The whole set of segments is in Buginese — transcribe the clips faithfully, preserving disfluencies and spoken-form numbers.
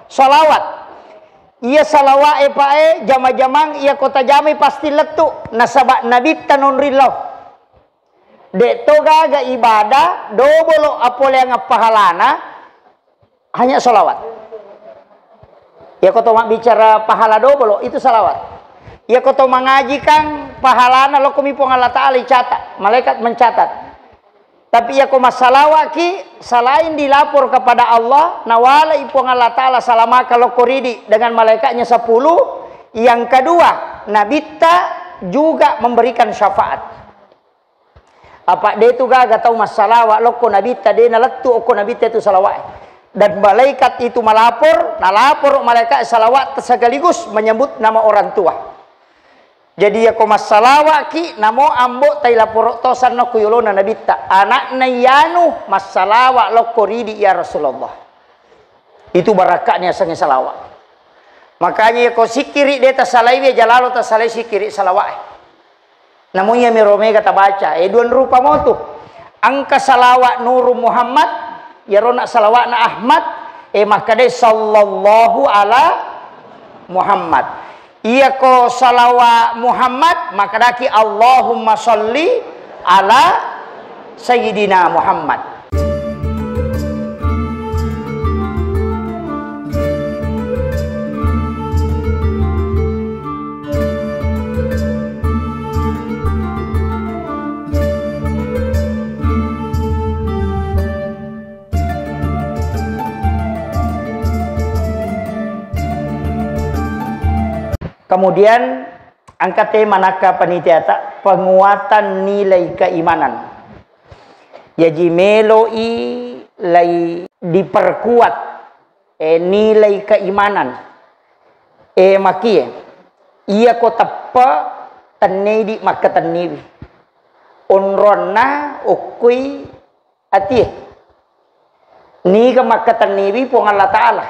Salawat. Iya salawa'e, Pak, e, jama-jamang iya ko tajamai pasti lettu. Nasaba Nabitta nonri lao. De' to gaga ibadah, dobolo appoleang pahalana, hanya salawat. Iya ko to mabbicara pahala dobolo, itu salawat. Iya ko to mangaji kan pahalana lokkomi Puang Allah Ta'ala icatat, malaikat mencatat. Tapi iya ko massalawa'ki, selain dilapor kepada Allah, nawalai Puang Allah Ta'ala salamaka lokko ridi dengan malaikatnya sepuluh. Yang kedua, Nabitta juga memberikan syafaat. Apa de' tu gaga tau massalawa lokko Nabitta, de' nalettu okko Nabitta itu salawa'e. Dan malaikat itu melapor, nalapor malaikat salawat sekaligus menyebut nama orang tua. Jadi, iya ko massalawa'ki, namo ambo tailaporo to sanna ku yolona Nabitta, anakna iyanu massalawa lokko ridi, ya Rasulullah. Itu barakka'na yasengnge salawat. Makanya iya ko sikkiri de' tasalaiwi, aja lalo tasalai sikkiri salawa'e. Namu iya miro mega tabaca, e, duan rupa motu. Engka salawat Nuru Muhammad, iyarona salawatna Ahmad, e, makkadai sallallahu ala Muhammad. Iya ko salawat Muhammad, makkadaki Allahumma sholli ala Sayyidina Muhammad. Kemudian engka te manakka panitiata, penguatan nilai keimanan. Jaji meloi lai diperkuat, eh, nilai keimanan. Eh, makie, iya ko teppe tennedi makkatenniwi. Onronna okkui atie. Niga makkatenniwi Puang Allah Ta'ala.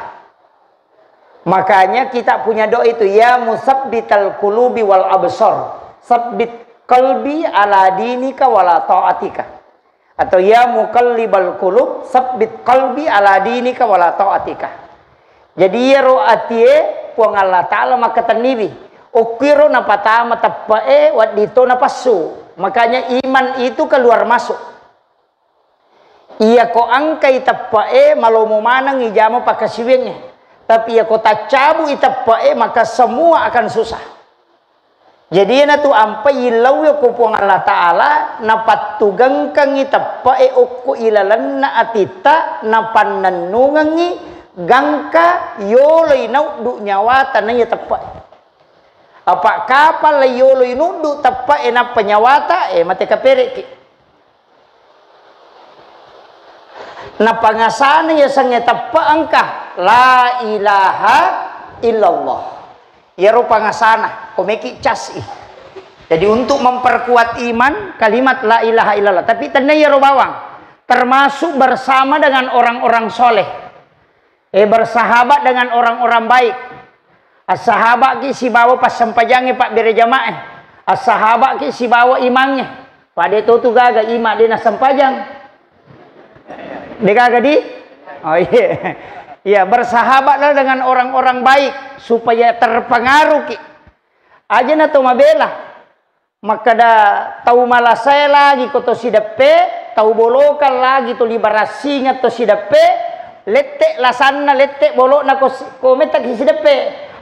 Makanya kita punya doa itu, "Ya musabbital qulubi wal absar, sabbit qalbi ala dinika wala ta'atika." Atau, "Ya muqallibal qulub, sabbit qalbi ala dinika wala ta'atika." Jadi, iyaro atie Puang Allah Ta'ala makkatenniwi. Okkuiro napatama teppe'e, wedding to napassu. Makanya iman itu keluar masuk. Iya ko engkai teppe'e, malomo maneng ijama pakkasiwiangnge. Tapi iya ko taccabu i teppe'e, maka semua akan susah. Jadi, iyanatu ampai illauwi ko Puang Allah Ta'ala, napattugengkengngi teppe'e okko ilalenna atitta, napannennungengngi gangka yoloi nauddu nyawata naiya teppe'e. Apa kapang la yoloi nuddu teppe'e nappa nyawata, eh, mate kapere'ki. Napangasana yasengnge teppe engka, la ilaha illallah. Iyaro pangasana, ko meki cas i. Jadi, untuk memperkuat iman, kalimat la ilaha illallah. Tapi tenna iyaro bawang, termasuk bersama dengan orang-orang soleh. Eh, bersahabat dengan orang-orang baik. Assahaba'ki sibawa passempajangnge pabbere jama'e. Assahaba'ki sibawa imangnge. Pada to tu gaga ima de nassempajang. De gaga di? Oh, iya. Iya, bersahabatlah dengan orang-orang baik supaya terpengaruhki. Aja na to mabela. Makkeda tau malasae lagi ko to sideppe, tau bolokang lagi to libarassingeng to sideppe, lette lasanna, lette bolokna ko si-, ko mettaki sideppe.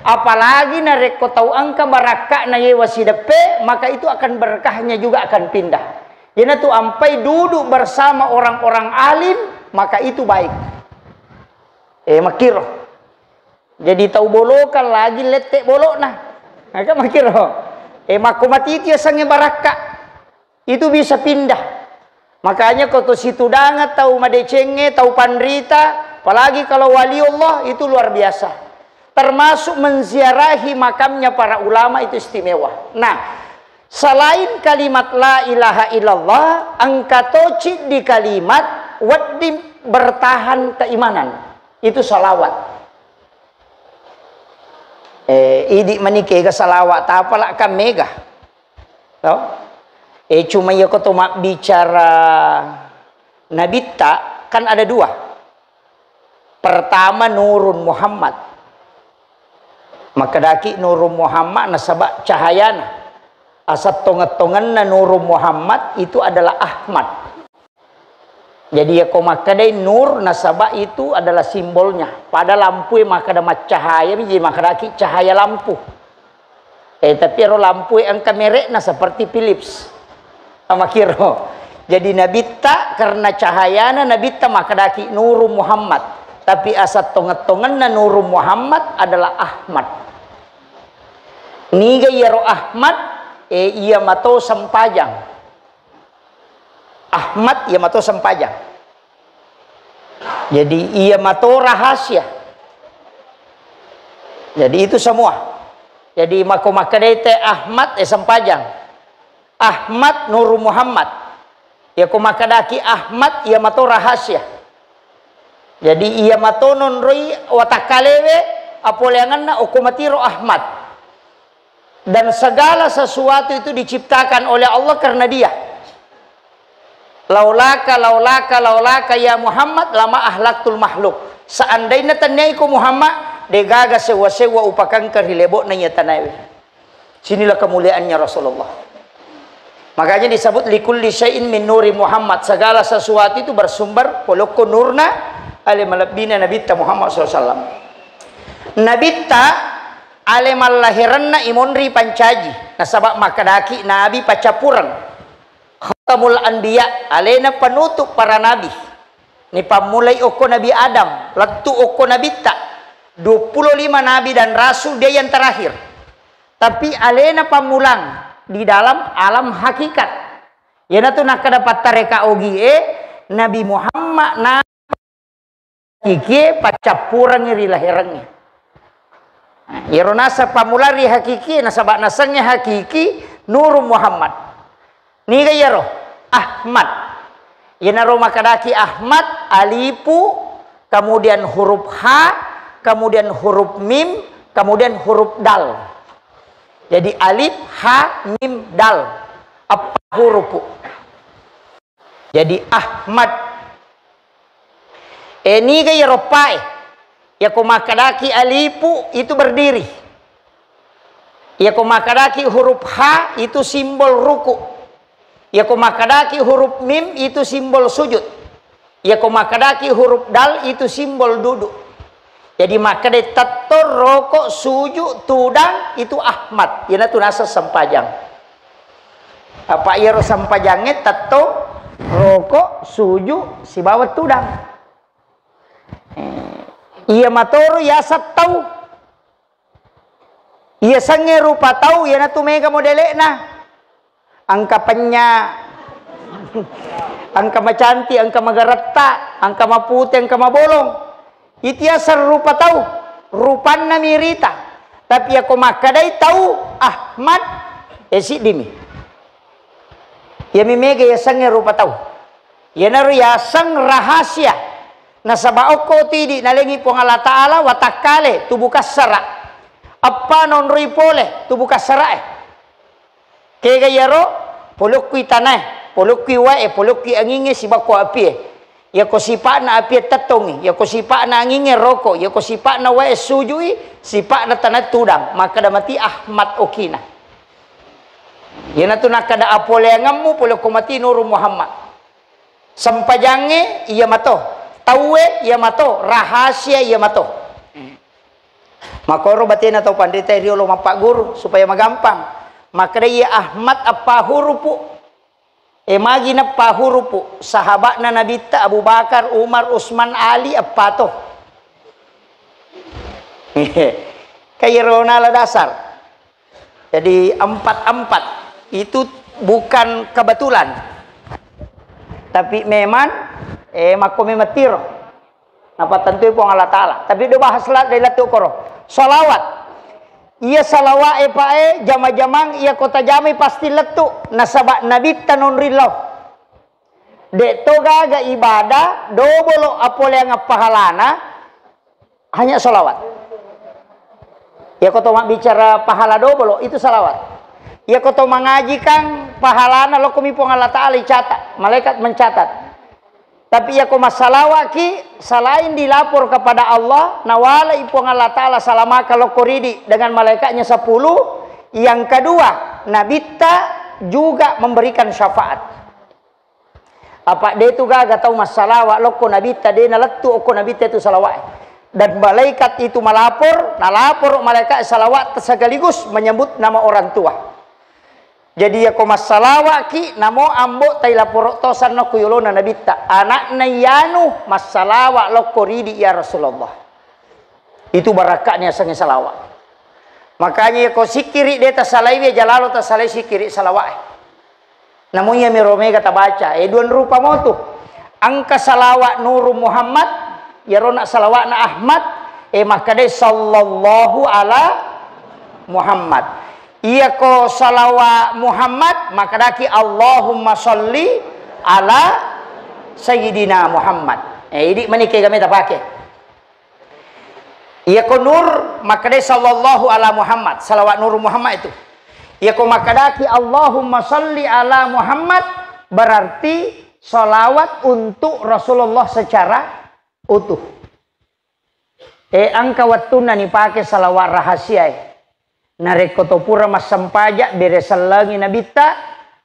Apalagi narekko tau engka barakka'na yewa sideppe, maka itu akan berkahnya juga akan pindah. Iyanatu ampai duduk bersama orang-orang alim, maka itu baik. Eh, makkiro. Jadi tau bolokang lagi lette bolokna. Maka makkiro. Eh, makko matiti yasengnge barakka. Itu bisa pindah. Makanya ko to situdangan tau madecengnge, tau panrita, apalagi kalau wali Allah, itu luar biasa. Termasuk menziarahi makamnya para ulama itu istimewa. Nah, selain kalimat la ilaha illallah, engka to ciddi kalimat wedding bertahan keimanan. Itu salawat. Eh, idi mani kega salawat tapala kan mega. To? Eh, cuma iya ko to mabbicara nabitta kan ada dua. Pertama, Nurun Muhammad. Makkedaki Nurun Muhammad nasaba cahayana. Asal tongeng-tongenna Nurun Muhammad itu adalah Ahmad. Jadi, yako makkedai nur, nasaba itu adalah simbolnya. Pada lampu e makkeda maccahaya, jadi makkedaki cahaya lampu. Eh, tapi ero lampu e engka merekna seperti Philips. Amakiro. Jadi, Nabitta karena cahayana Nabitta makkedaki Nurun Muhammad. Tapi asal tongeng-tongenna Nurun Muhammad adalah Ahmad. Niga iyaro Ahmad? Eh, iya mato sempajang. Ahmad iya mato sempajang. Jadi, iya mato rahasia. Jadi, itu semua. Jadi, mako makkedai te Ahmad, eh, sempajang. Ahmad Nurun Muhammad. Yako makkedaki Ahmad, iya mato rahasia. Jadi, iya mato nonroi watakkalewe, apoleangenna okko matiro Ahmad. Dan segala sesuatu itu diciptakan oleh Allah karena Dia. Laulaka, laulaka, laulaka ya Muhammad, lama ahlaktul makhluk. Seandainya tenniaiko Muhammad, degaga sewwa-sewwa upakengka ri lebo'na iya tanaewe. Sinilah kemuliaannya Rasulullah. Makanya disebut likulli syai'in min nuri Muhammad. Segala sesuatu itu bersumber polokko nurna ale malebbina Nabitta Muhammad sallallahu alaihi wasallam. Nabitta ale mallahiranna imonri pancaji. Nasaba makkedaki Nabi paccappureng. Khatamul Anbiya, alena penutup para nabi. Nipammulai okko Nabi Adam, lettu okko Nabitta. Dua puluh lima nabi dan rasul, dia yang terakhir. Tapi alena pammulang di dalam alam hakikat. Iyanatu nakkeda pattareka ogie, Nabi Muhammad na hakikie paccappurengngi ri lahirengnge. Nah, iyaro naseng pammula ri hakikie, nasaba nasengnge hakiki Nurun Muhammad. Niga iyaro? Ahmad. Iyanaro makkedaki Ahmad, alifu, kemudian huruf ha, kemudian huruf mim, kemudian huruf dal. Jadi, alif, ha, mim, dal. Eppa hurufu. Jadi, Ahmad. Eh, niga iyaro eppae? Yako makkedaki alifu, itu berdiri. Yako makkedaki huruf ha, itu simbol ruku. Yako makkedaki huruf mim, itu simbol sujud. Yako makkedaki huruf dal, itu simbol duduk. Jadi, makkeda tetto, roko, suju, tudang, itu Ahmad. Iyanatu naseng sempajang. Apa iyaro sempajangnge tetto, roko, suju, sibawa tudang. Eh, iya matoro yaseng tau. Iya sengnge rupa tau, iyanatu mega modele'na. Engka penya, engka macanti, engka magaretta, engka mapute, engka mabolong. Itu yaseng rupa tau, rupanna mirita. Tapi yako makkedai tau Ahmad, eh, siddimi. Iyami mega yasengnge rupa tau. Iyanaro yaseng rahasia. Nasaba okko tu idi nalengi Puang Allah Ta'ala watakkale tubu kassara. Eppa naonroi pole tubu kassarae. Kega iyaro, polokkui tanae, polokkui wae, polokkui angingnge, sibakko apie. Yako sipa'na apie tettongngi, yako sipa'na angingnge roko, yako sipa'na wae sujui, sipa'na tanae tudang, makkeda mati Ahmad okina. Iyanatu nakkeda apoleangemmu polokko mati Nurun Muhammad. Sempajangnge iya mato, tauwe iya mato, rahasia iya mato. Makoro batena tau panrita riolo mappagguru supaya magampang. Makkeda iya Ahmad eppa hurufu. E, magi neppa hurufu? Sahaba'na Nabitta Abu Bakar, Umar, Usman, Ali, eppa to. Kairona la dasar. Jadi, empat-empat itu bukan kebetulan. Tapi memang, eh, makko memang tiro. Napattentui Puang Allah Ta'ala. Tapi do bahas la-, dai lettu koro. Salawat. Iya salawat e, Pak, e, jama-jamang iya kota jamai pasti lettu. Nasaba Nabitta nonri lao. De to gaga ibadah, dobolo apoleang pahalana, hanya salawat. Iya koto mabbicara pahala dobolo, itu salawat. Iya koto mangaji kang pahalana lokkomi Puang Allah Ta'ala icatat, malaikat mencatat. Tapi iyako massalawa'ki, selain dilapor kepada Allah, nawalai Puang Allah Ta'ala salamaka lokko ridi dengan malaikatnya sepuluh, yang kedua, Nabitta juga memberikan syafaat. Apa de tu gaga tau massalawa lokko Nabitta, de nalettu okko Nabitta itu salawa'e. Dan malaikat itu melapor, nalapor malaikat salawat sekaligus menyebut nama orang tua. Jadi, iyako massalawa'ki, namo ambo tailaporo tosanna ku yolona Nabitta, anakna iyanu massalawa lokko ridi, ya Rasulullah. Itu barakka'na yasengnge salawat. Makanya, iyako sikkiri de tasalaiwi, aja lalo tasalai sikkiri salawa'e. Namu iyamiro mega tabaca, e, duan rupa motu. Engka salawat Nuru Muhammad, iyarona salawatna Ahmad, e, makkadai sallallahu ala Muhammad. Iyako salawat Muhammad, makkadaki Allahumma salli ala Sayyidina Muhammad. E, idi mani kega meta pake. Iyako Nur, makkadai sallallahu ala Muhammad, salawat Nur Muhammad itu. Iyako makkadaki Allahumma salli ala Muhammad, berarti salawat untuk Rasulullah secara utuh. E, engka wettunna nipake salawat rahasia e. Narekko to pura massempajang, bere sellengi Nabitta,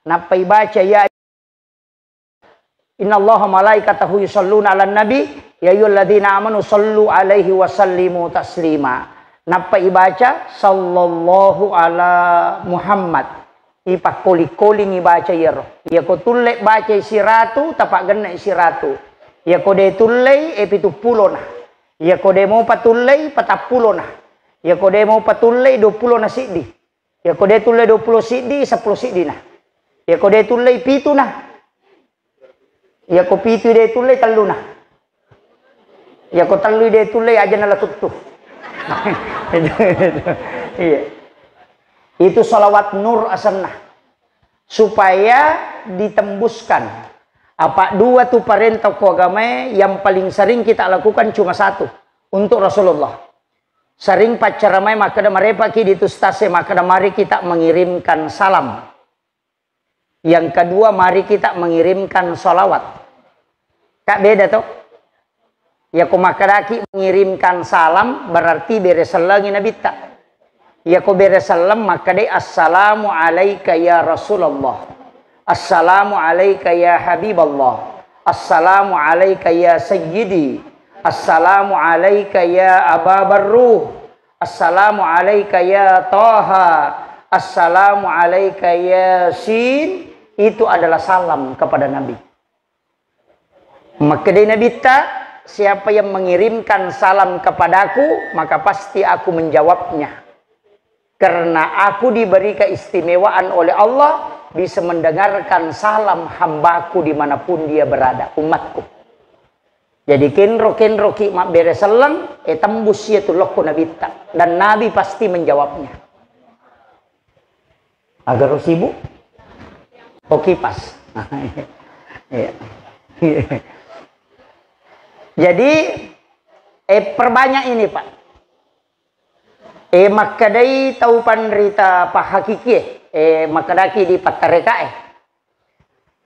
nappa ibaca, ya Innallaha malaikatahu yusalluna ala nabi, ya ayyuhalladzina amanu sallu alaihi wa sallimu taslima. Nappa ibaca, sallallahu ala Muhammad. Ipakkoli-koling ibaca iyaro. Iyako tulle bacai siratu, tapaggenna siratu. Iyako de tullei, e, pituppulona. Iyako de mopa tullei, patappulona. Iyako de mopa tullei, duappulo na siddi. Iyako de tullei duappulo siddi, seppulo siddina. Iyako de tullei pituna. Iyako pitu de tullei telluna. Iyako tellu de tullei aja nala tuttu. Iya. Itu salawat nur asenna. Supaya ditembuskan. Apa dua tu parenta ko agamae yang paling sering kita lakukan cuma satu. Untuk Rasulullah. Sering paccaramai makkeda, marepaki di tu stase makkeda, mari kita mengirimkan salam. Yang kedua, mari kita mengirimkan salawat. Kak, beda to? Iyako makkedaki mengirimkan salam, berarti bere sellengi Nabitta. Iyako bere selleng, makkedai, "Assalamu alaika ya Rasulullah. Assalamu alaika ya Habiballah. Assalamu alaika ya Sayyidi. Assalamu alaika ya Aba Barruh. Assalamu alaika ya Taha. Assalamu alaika ya Sin." Itu adalah salam kepada Nabi. Makkedai Nabitta, "Siapa yang mengirimkan salam kepadaku, maka pasti aku menjawabnya. Karena aku diberi keistimewaan oleh Allah, bisa mendengarkan salam hambaku dimanapun dia berada, umatku." Jadi kenro-kenroki mabbere selleng, e tembus iya tu lokko Nabitta. Dan Nabi pasti menjawabnya. Agaro sibuk? Oh, kipas. Iya. Jadi, eh, perbanyak ini, Pak. Eh, makkedai tau panrita pahakikie, eh, makkedaki di pattarekae.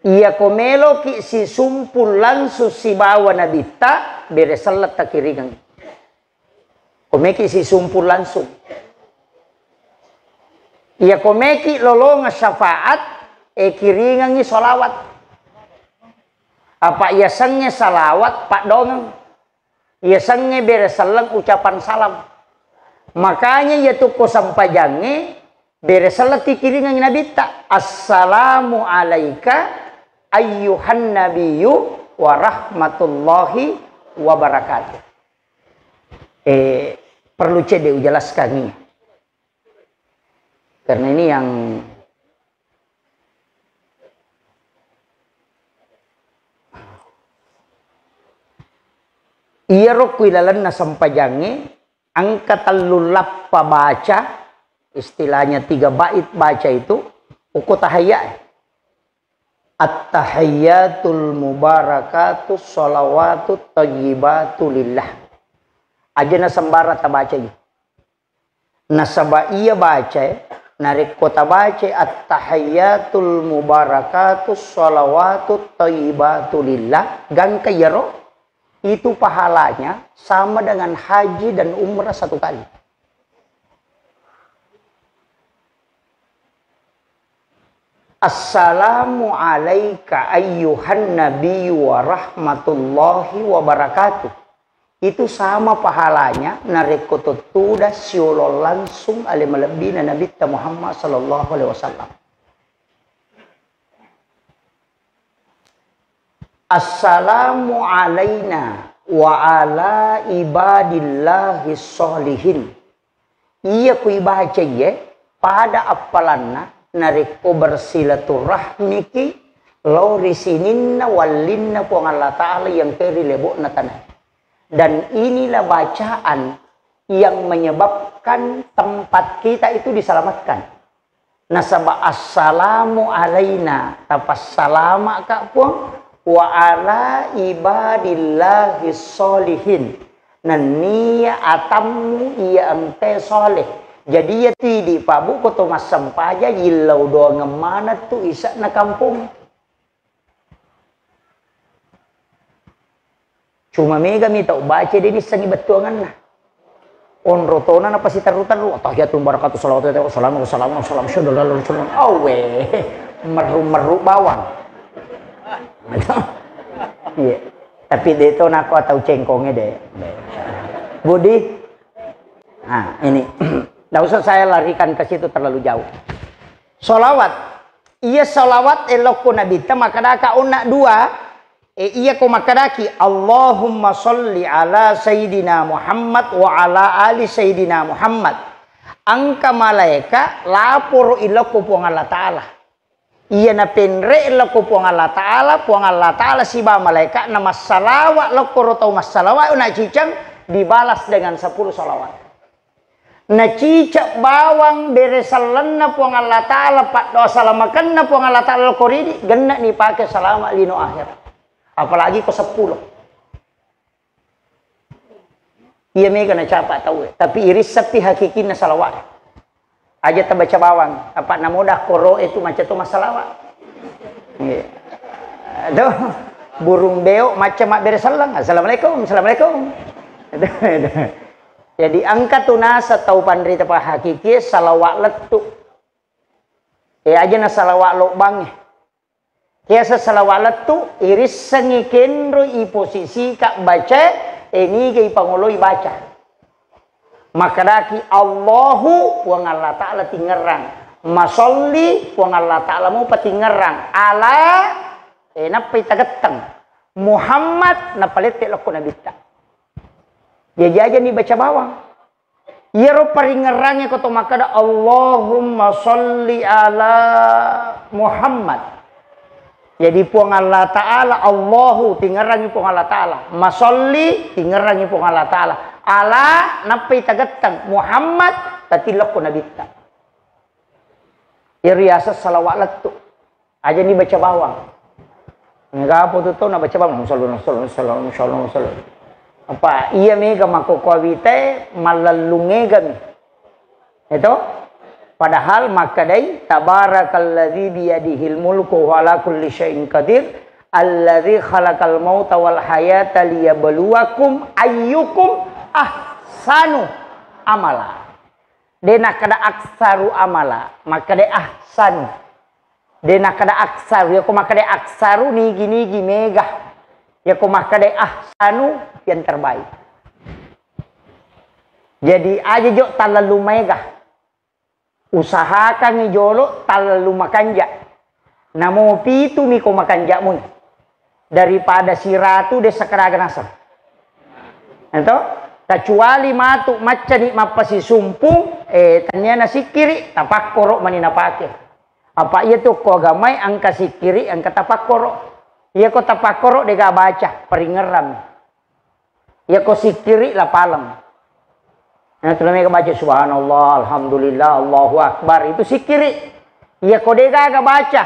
Iyako meloki sisumpul langsung sibawa Nabitta, bere selleng takiringeng. Ko meki sisumpul langsung. Iya ko meki lolongeng syafaat, e kiringengngi sholawat. Apa iyasengnge salawat paddongeng. Iyasengnge bere selleng ucapan salam. Makanya iya tu ko sempajangnge bere selleng tikiringengngi Nabitta. Assalamu alaika ayyuhan nabiyyu wa rahmatullahi wa barakatuh. Eh, perlu cedde ujelaskan ini. Karena ini yang iyaro ku ilalenna sempajangnge engka tellu lappa baca, istilahnya tiga bait baca itu, uku tahayya. At-tahiyyatul mubarakatus shalawatut thayyibatu lillah. Aja na sembarang tabaca ji. Nasaba iya baca, eh, Narekko tabaca at-tahiyyatul mubarakatus shalawatut thayyibatu lillah, gangka iyaro, itu pahalanya sama dengan haji dan umrah satu kali. Assalamu alaika ayyuhan nabiyyu wa rahmatullahi wa barakatuh. Itu sama pahalanya narekko tottuda siolo langsung ale malebbina Nabitta Muhammad sallallahu alaihi wasallam. Assalamu alaina wa ala ibadillahi sholihin. Iya ku ibaca iye, pada appalanna narekko bersilaturahmiki lao ri sininna wallinna Puang Allah Ta'ala yang ke ri lebo'na tanae. Dan inilah bacaan yang menyebabkan tempat kita itu diselamatkan. Nasaba assalamu alaina, tapassalama'ka Puang, wa ala ibadillahi sholihin, nennia atammu iya engkae soleh. Jadi iya tu idi' Pak Bu, ko to massempajang, yillau doangeng maneng tu ise'na kampong. Cuma mega mi tau baca de' nissengngi bettuanganna. Onro tona napasiterru-terru, "Attahiyatul barakatuh salawatu wassalamu wassalamu wassalamu syadalala rasulullah." Awe, merru-merru bawang. Iya. Tapi de' to nako atau cengkonge de'. Budi. Nah, ini. Nggak usah saya larikan ke situ terlalu jauh. Salawat. Iya salawat elokko Nabitta makkedaka onna dua, e, iyako makkedaki, "Allahumma sholli ala Sayyidina Muhammad wa ala ali Sayyidina Muhammad." Engka malaeka laporo ilokko Puang Allah Ta'ala. Iya napenre lokko Puang Allah Ta'ala, Puang Allah Ta'ala sibawa malaeka'na massalawa lokko ro tau massalawa na ciceng dibalas dengan sepuluh salawat. Nacicek bawang bere sellenna Puang Allah Ta'ala, paddoa salamakenna Puang Allah Ta'ala ko ridi, genne'ni pake salama lino akhirat. Apalagi ko seppulo. Iya mega nacapa tauwe, tapi irissepi hakikinna salawat. Aja tabaca bawang, apa namoda koro itu macca to massalawa. Iya. Aduh, burung beo macca mabbere selleng. Assalamualaikum, assalamualaikum. Aduh, aduh. Jadi engka tu nasa tau panrita pahakiki salawat lettu. E, aja na salawat lobbangnge. Kiasa salawat lettu, irissengngi kenro iposisika baca, e, niga ipangoloi baca. Makkedaki Allahu, Puang Allah Ta'ala tingerrang. Masolli, Puang Allah Ta'ala mupa tingerrang. Ala, e, nappai tagetteng. Muhammad, napalette lokko nabitta. Jaji aja ni baca bawang. Iyaro paringerrangnge ko to makkeda, "Allahumma sholli ala Muhammad." Jadi Puang Allah Ta'ala, Allahu, tingerrangi Puang Allah Ta'ala. Masolli, tingerrangi Puang Allah Ta'ala. Ala, nappai tagetteng. Muhammad, tatillokko nabitta. Iyaro riaseng salawat lettu. Aja ni baca bawang. Mega apa tu tau na baca bawang? Sallallahu, sallallahu, sallallahu, sallallahu, sallallahu. Apa iya mega makkokowitae mallellung mega mi. Itu? Padahal makkedai, "Tabarakalladzi biyadihil mulku wa ala kulli syai'in qadir, alladzi khalaqal mauta wal hayata liyabluwakum ayyukum ahsanu amala." De nakkeda aksaru amala, makkeda ahsanu. De nakkeda aksaru, yako makkeda aksaru nigi-nigi mega. Yako makkeda ahsanu yang terbaik. Jadi aja jo talalu mega. Usahakangngi jolo talalu makanja. Namo pitu miko makanja mui. Daripada siratu de sakaraga naseng. Ento? Kecuali matu maccani mappasisumpung, eh, tania nasikkiri, tapakkoro mani napake. Apa iya tu ko agamai engka sikkiri, engka tapakkoro. Iya ko tapakkoro dega baca, paringerrang. Iya ko sikkiri lapaleng. Nah, tu namanya baca subhanallah, alhamdulillah, Allahu Akbar. Itu sikkiri. Iya ko degaga baca,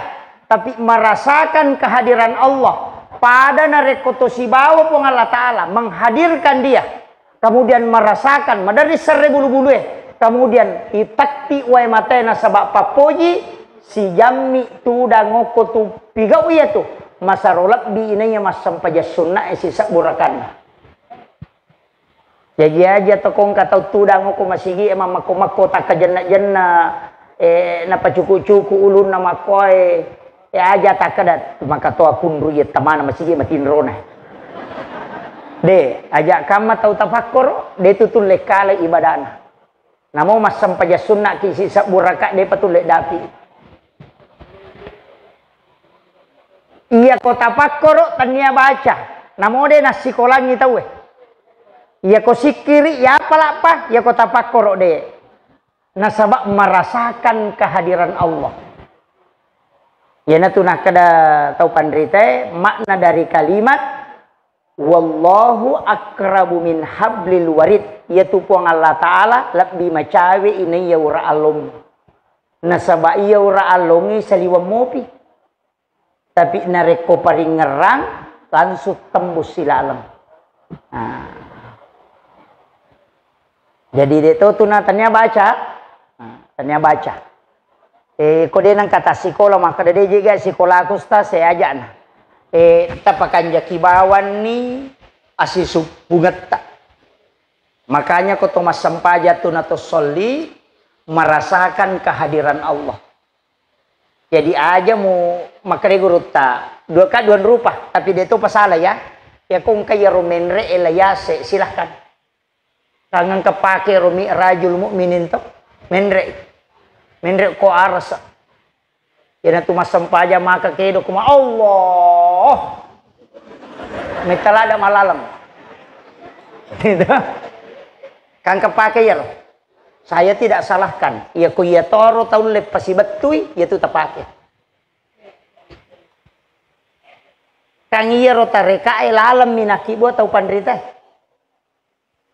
tapi merasakan kehadiran Allah. Pada narekko to sibawa Puang Allah Ta'ala menghadirkan dia, kemudian merasakan, maderri serre bulu-bulue, Kemudian, ipetti wae matae nasaba pappoji, sijammi tudang okko tu pigau iyatu, masaro lebbi inaiya massempajang sunnae sisebbu rakanna. Jaji aja to kongka tau tudang okko masigi e mammakko-makko takkajenna-jenna, eh, napacuku-cuku ulunna makkoe, eh, aja takkada maka toa kunru iya tamana masigi matinrona. De, aja kamma tau tapakkoro, de tu tulle kala ibadana. Namo massempajang sunnaki sisebbu raka, depa tulle dapi. Iya ko tapakkoro tania baca, namo de nassikolangi tauwe. Iya ko sikkiri, iya palappa, iya ko tapakkoro de. Nasaba merasakan kehadiran Allah. Iyanatu nakkeda tau panritae, makna dari kalimat "Wallahu aqrabu min hablil warid." Iyatu Puang Allah Ta'ala lebbi macawe inaiya ura allommu. Nasaba iya ura allongnge saliweng mopi. Tapi narekko paringngerang, langsung tembus silaleng. Nah. Jadi, de to tuna tania baca. Nah, tania baca. Eh, ko de nengka tassikola, makkeda de jega sikolaku, Ustaz, saya ajakna. Eh, tapakanjaki bawanni asisuppungetta. Makanya ko to massempajang tu na to solli, merasakan kehadiran Allah. Jadi aja mu makkeda gurutta, dua ka dua rupa, tapi de to pasala ya. Ya ko engka iyaro menre e la yase, silahkan. Kangengka pake ro Mi'rajul Mukminin to. Menre. Menre ko arasa. Iyanatu massempajang maka kedo kuma Allah. Metalada malaleng. Gitu. Kangka pake iyaro. Saya tidak salahkan. Iya ko iya toro tau le pasibettui, iya tu tapake. Kang iyaro tarekae laleng minakki bua tau panrita.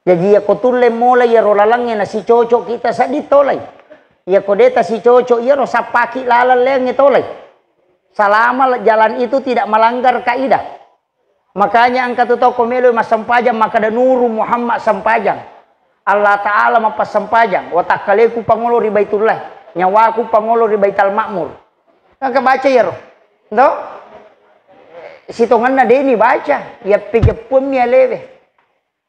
Jaji, iyako tulle mola iyaro lalengnge nasicocok kita sedding tolai. Iyako de tasicocok iyaro, sappaki laleng leangnge tolai. Selama jalan itu tidak melanggar kaidah. Makanya engka tu tau ko melo massempajang makkeda Nuru Muhammad sempajang. Allah Ta'ala mappassempajang. Watakkaleku pangolo ri Baitullah. Nyawaku pangolo ri Baital Ma'mur. Engka baca iyaro. Ndo? Sitongenna deni baca. Iya pejeppuammi alewe.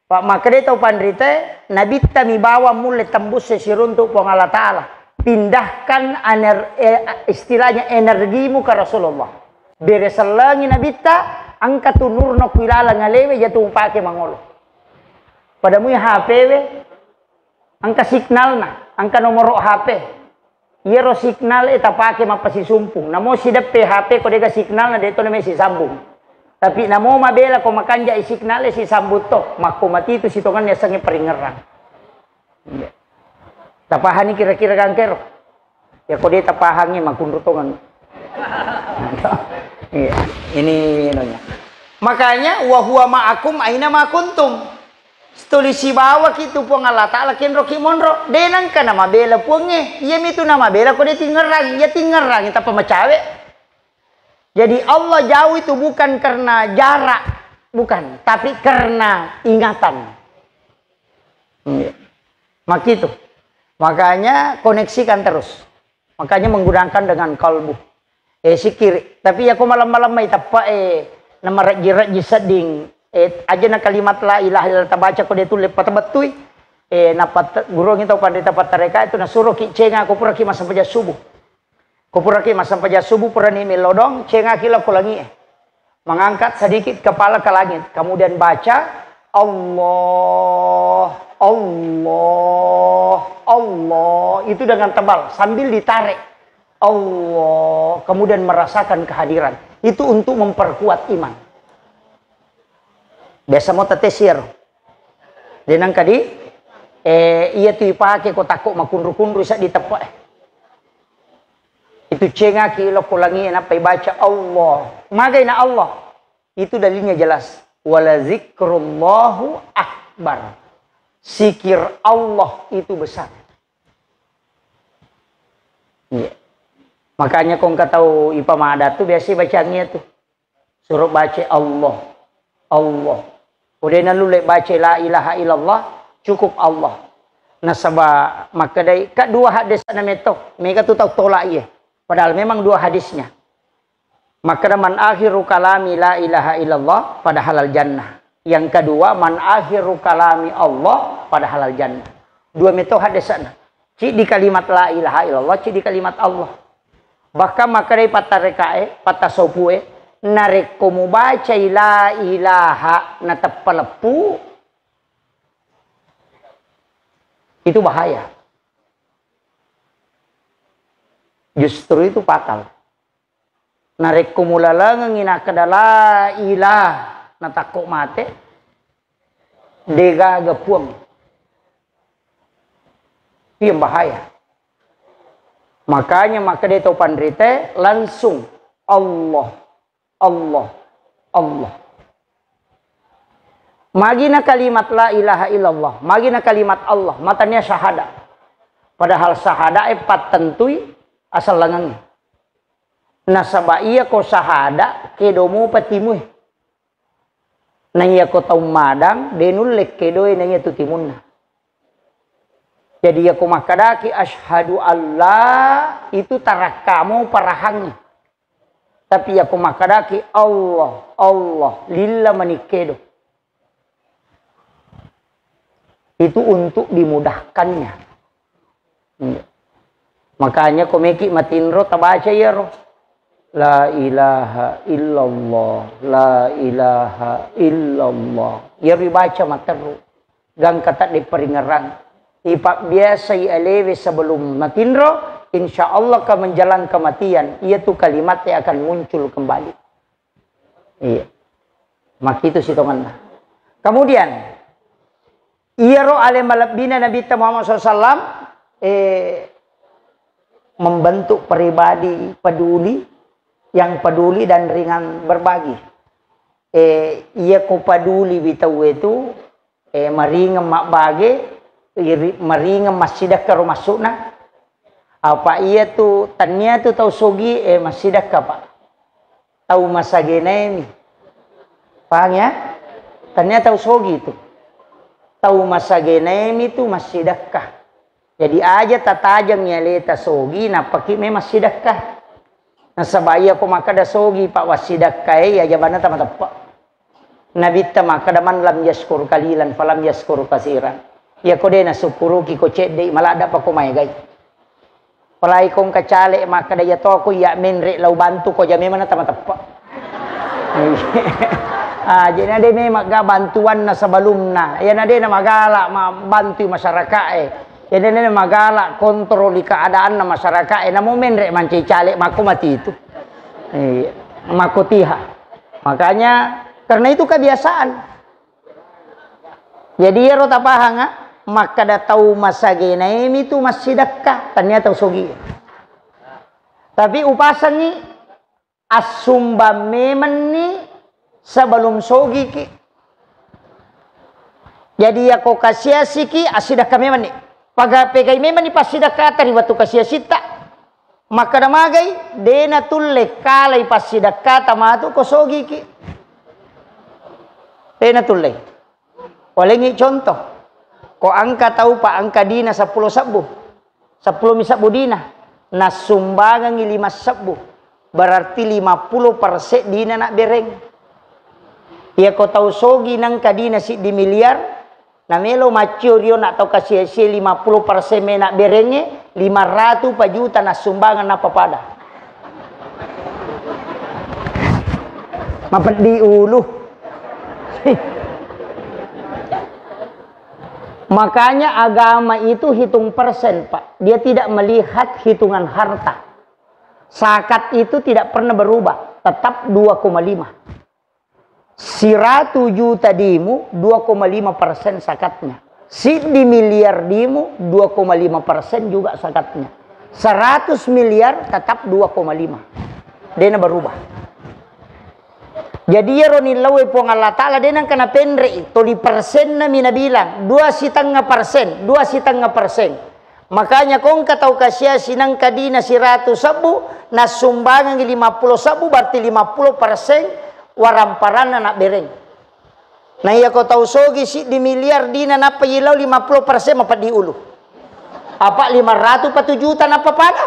Pak, makkedai tau panritae, nabitta mi bawang mulle tembusse siruntu Puang Allah Ta'ala. Pindahkan ener-, eh, istilahnya energimu ke Rasulullah. Bere sellengi nabitta, engka tu nurna ku ilaleng alewe, jatu mupake mangolo. Pada mui H P we, engka signalna, engka nomoro H P. Iyaro signal e tapake mappasisumpung. Namo sideppe H P ko dega signal na de to name sisambung. Tapi namo mabela ko makanjai signal e sisambung to, makko matitu sitongenna yasengnge paringngerang. Iya. Tapahani kira-kira gangkero? Ya ko de tapahangi makunru tongen. Iya. Ini nonya. Makanya wa huwa ma'akum aina ma kuntum. Tuli sibawaki tu Puang Allah Ta'ala kenroki monro. De nengka namabela Puangnge. Iyami tu namabela ko de tingerang. Iya tingerang, tappa macawe. Jadi Allah jauh itu bukan karena jarak, bukan, tapi karena ingatan. Iya. Makitu. Makanya koneksikan terus. Makanya menggunakan dengan kalbu. Eh, sikiri. Tapi ya ko malam-malam mai teppa, eh, namarejji-rejji sedding. Eh, aja na kalimat la ilaha illallah tabaca ko de tulle patabettui. Eh, napa te-, gurongi tau panrita pattareka itu nasuroki cenga ko puraki massempajang subuh. Ko puraki massempajang subuh purani melodong, cengaki lao ko langi e. Mengangkat sedikit kepala ke langit, kemudian baca, "Allah, Allah, Allah." Itu dengan tebal, sambil ditarik. Allah, kemudian merasakan kehadiran. Itu untuk memperkuat iman. Biasa mo tetesir. Denang kadi, eh, iya tu ipake ko takko makunru-kunru isa diteppa, eh. Itu cengaki lao ko langi e, nappa ibaca Allah. Magai na Allah. Itu dalilnya jelas. Wala zikrullahu akbar. Zikir Allah itu besar. Iya. Makanya ko engka tau ipamada tu biasa bacangi tu. Suro baca Allah. Allah. Ko de nalulle baca la ilaha illallah, cukup Allah. Nasaba makkedai, ka dua hadisna metto, mega tu tau tola iye. Padahal memang dua hadisnya. Makkeda, "Man akhiru kalami la ilaha illallah," pada halal jannah. Yang kedua, "Man akhiru kalami Allah," pada halal jannah. Dua metto hadisna. Ciddi kalimat la ilaha illallah, ciddi kalimat Allah. Bahkan makkedai pattarekae, pattasopu'e, narekko mubacai la ilaha nateppa leppu, itu bahaya. Justru itu fatal. Narekko mulalengengngi nakkeda la ilah, natakko mate, degaga puang. Iya bahaya. Makanya makkeda tau panrite langsung Allah, Allah, Allah. Magina kalimat la ilaha illallah, magina kalimat Allah, matania syahada. Padahal syahada e pattentui asallangengnge. Nasaba iya ko syahada kedomu patimue. Na iya ko tau madang, de nulle kedoe na iya tu timunna. Jadi iya ko makkadaki asyhadu alla, itu tarakkamu parahangngi. Tapi iya ko makkadaki Allah, Allah, lilla mani kedo. Itu untuk dimudahkannya. Iya. Makanya ko meki matinro tabaca iyaro. La ilaha illallah, la ilaha illallah. Iyaro ibaca materru. Gangka tadde paringerang. Ipabbiasai alewe sebelum matinro, insya Allah ka menjelang kematian, iya tu kalimat akan muncul kembali. Iya. Makkitu sitongenna. Kemudian, iyaro ale malebbina Nabitta Muhammad sallallahu alaihi wasallam, eh, membentuk pribadi peduli, yang peduli dan ringan berbagi. Eh, iya ko peduli wi tauwe tu, eh, maringeng mabbage, iri-, maringeng massidekka ro massuna. Apa iya tu, tania tu tau sogi, eh, massidekka, Pak. Tau masagenaemi. Paham ya? Tania tau sogi tu. Tau masagenaemi tu massidekka. Jadi aja tatajeng aleta sogi, nappaki memang sidekka. Nasaba iya ko makkeda sogi, Pak, wassidekka e, iya jabanna tamateppa. Nabitta makkeda, "Man lam yaskur kalilan falam yaskur kasiran." Iya ko de nasukkuruki ko cedde, maladda pa ko maegai. Apalagi ko engka caleg makkeda, "Iya to ko iya menre lao bantu," ko ja memang na tamateppa. Ah, jadi na de memang ga bantuanna sebelumna. Iya na de na magala ma-, bantu masyarakat e. Jadi na de na magala kontroli keadaanna masyarakat e. Namo menre mancaji caleg makko mati itu. Iya, makko tiha. Makanya karena itu kebiasaan. Jadi iyaro tapahang, ah, makkeda tau masagenaemi tu massidekka, tania tau sogi. Tapi upasengi assumbang memenni sebelum sogiki. Jadi yako kasiasiki, assidekka memenni. Paga-, pegai memenni passidekkata ri wettu kasiasitta. Makkeda magai, de natulle kalai passidekkata matu ko sogiki. De natulle. Walengngi contoh. Ko engka tau pa engka dina seppulo sebbu. Seppulo mi sebbu dina. Nassumbangengngi lima sebbu. Berarti lima puluh persen dina nabbereng. Iya ko tau sogi nengka dina siddi miliar, namelo maccio rio na tau kasiasie lima puluh persen me nabberengnge, lima ratu pa juta nassumbangeng nappa pada. Mapeddi ulu. Makanya agama itu hitung persen, Pak. Dia tidak melihat hitungan harta. Zakat itu tidak pernah berubah, tetap dua koma lima. Siratu juta dimu, dua koma lima persen zakatnya. Siddi miliar dimu, dua koma lima persen juga zakatnya. Seratus miliar tetap dua koma lima. Dena berubah. Jadi iyaro nillau e Puang Allah Ta'ala de nengka napenre'i, toli persenna mi nabilang, dua sitengnga persen, dua sitengnga persen. Makanya ko engka tau kasiasi nengka dina siratu sebbu, nassumbangengngi lima puluh sebbu, berarti lima puluh persen waramparanna nabbereng. Na iya ko tau sogi siddi miliar dina nappa ilau lima puluh persen mapeddi ulu. Apa lima ratus pa tu juta nappa pada?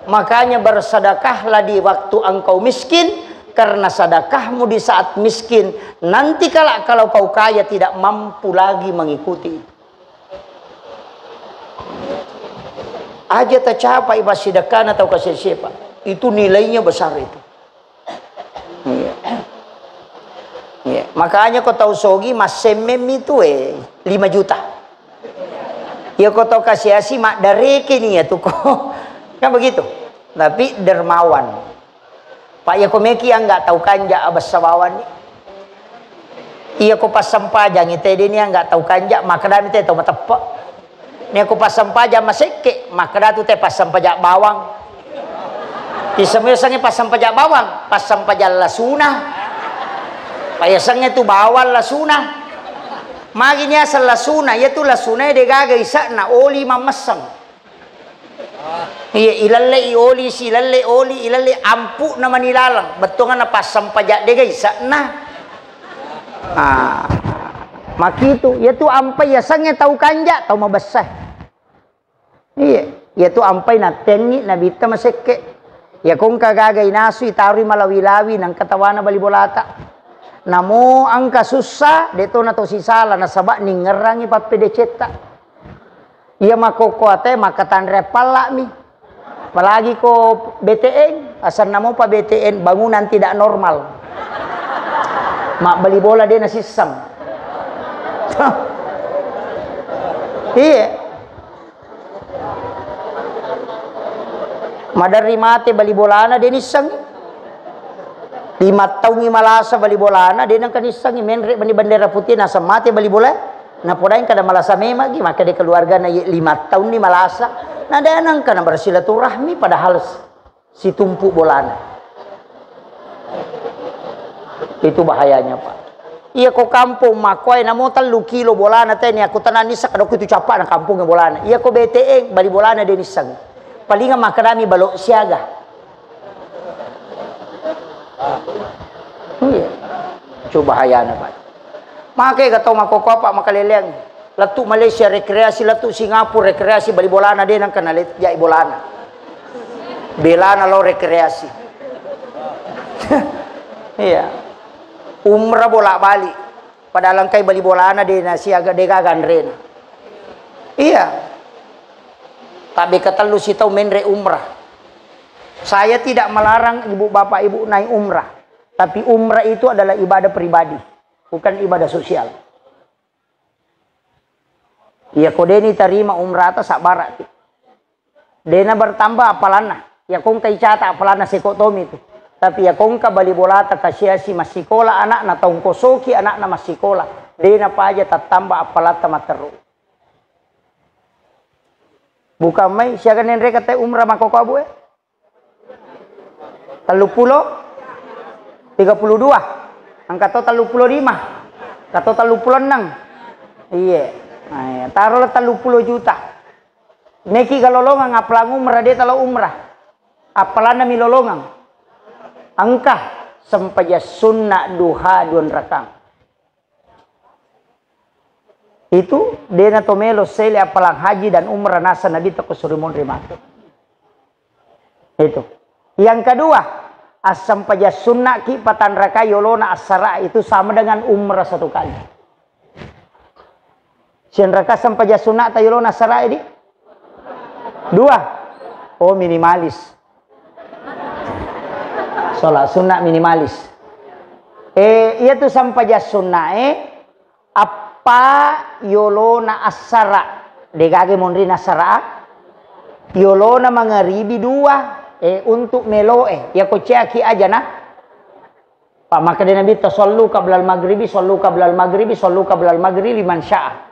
Makanya bersedekahlah di waktu engkau miskin, karena sedekahmu di saat miskin, nanti kala kalau kau kaya tidak mampu lagi mengikuti itu. Aja tacapai passidekana tau kasese, Pak. Itu nilainya besar itu. Iya. Iya. Makanya ko tau sogi massemmemmi tu, eh, lima juta. Ya ko tau kasiasi maddareke ni ya tu ko. Kan begitu. Tapi dermawan. Pak, iya ko meki angga tau kanja abessa bawang ni. Iya ko passempajang ite deni angga tau kanja, makkedami te tau mateppe. Ni ko passempajang masekke, makkeda tu te passempajang bawang. Isemesengnge passempajang bawang, passempajang lasuna. Payasengnge tu bawang lasuna. Magi ni aseng lasuna, iya tu lasuna de gaga isa'na oli mammesseng. Iya, ilallei oli, si ilallei oli, ilallei ampu'na mani laleng. Bettuanna passempajang de gaga isa'na. Ah, makitu, iya tu ampai yasengnge tau kanja, tau mabessa. Iya, iya tu ampai nattengngi nabitta masekke. Iya ko engka gaga inasu itaroi malawi-lawi nangka tawana bali bolata. Namo engka sussa, de to na to sisala nasaba ningngerangngi pappedecetta. Iya makkokkoe ate makkatanre palla'mi. Apalagi ko B T N, asanna mopa B T N, bangunan tidak normal. Mabbali bola de nasisseng. Iya. Maderri mate bali bolana de nissengngi. Lima taungngi malasa bali bolana de nengka nissengngi, menre' mani bendera putih naseng mate bali bola. Napodaeng kada malasa memang gi, makkeda keluargana, "Ye, lima taunni malasa." Na de nengka na bersilaturahmi padahal s-, situmpu bolana. Itu bahayanya, Pak. Iya ko kampong makkoe namo tellu kilo bolana teni, aku tenang nissa kadokku itu cappa'na kampongnge bolana. Iya ko B T N, bali bolana de nissengngi. Palinga makkedami balok siaga. Iya. Coba bahayana, Pak. Makkega tau makkokkoe, Pak, makaleleang. Lettu Malaysia rekreasi, lettu Singapura rekreasi, bali bolana de nengka nalejja'i bolana. Belana lo rekreasi. Iya. Umrah bolak-balik. Padahal engkai bali bolana de nasiaga de gaga anrena. Iya. Tabbe katellu sitau menre' umrah. Saya tidak melarang ibu bapak ibu naik umrah. Tapi umrah itu adalah ibadah pribadi, bukan ibadah sosial. Iya ko deni tarima umrata sabbara'ki. Dena bertambah appalanna. Iya ko engka icata appalanna seko tomi tu. Tapi iya ko engka bali bolata kasiasi massikola anakna, tongkosoki anakna massikola. Dena paja tattamba appalatta matteru. Bukan mai siaga nenre kata umrah makkokkoe, Bu, eh? Telluppulo? Tiga puluh dua? Engka to telluppulo lima? Engka to telluppulo enneng? Iye. Nah, iya. Tarolah telluppulo juta. Meki ga lolongang appalang umrah, de talo umrah. Appalanna mi lolongang. Engka sempajang sunna duha duanrakang. Itu dena to melo sele appalang haji dan umrah nasa Nabi teko suri monri mate. Itu. Yang kedua, assempajang sunnaki patanrakai yolona assara itu sama dengan umrah satu kali. Sianraka sempajang sunnata yolona assara di? Dua. Oh, minimalis. Sholat sunnah minimalis. Eh, iya tu sempajang sunnah, eh, appa yolona assara. Degaga monrina assara. Yolona mangaribi dua, eh, untuk meloe. Iya ko ceaki aja na. Pak, makkeda Nabi, "Sallu qablal maghribi, sallu qablal maghribi, sallu qablal maghribi liman syaa."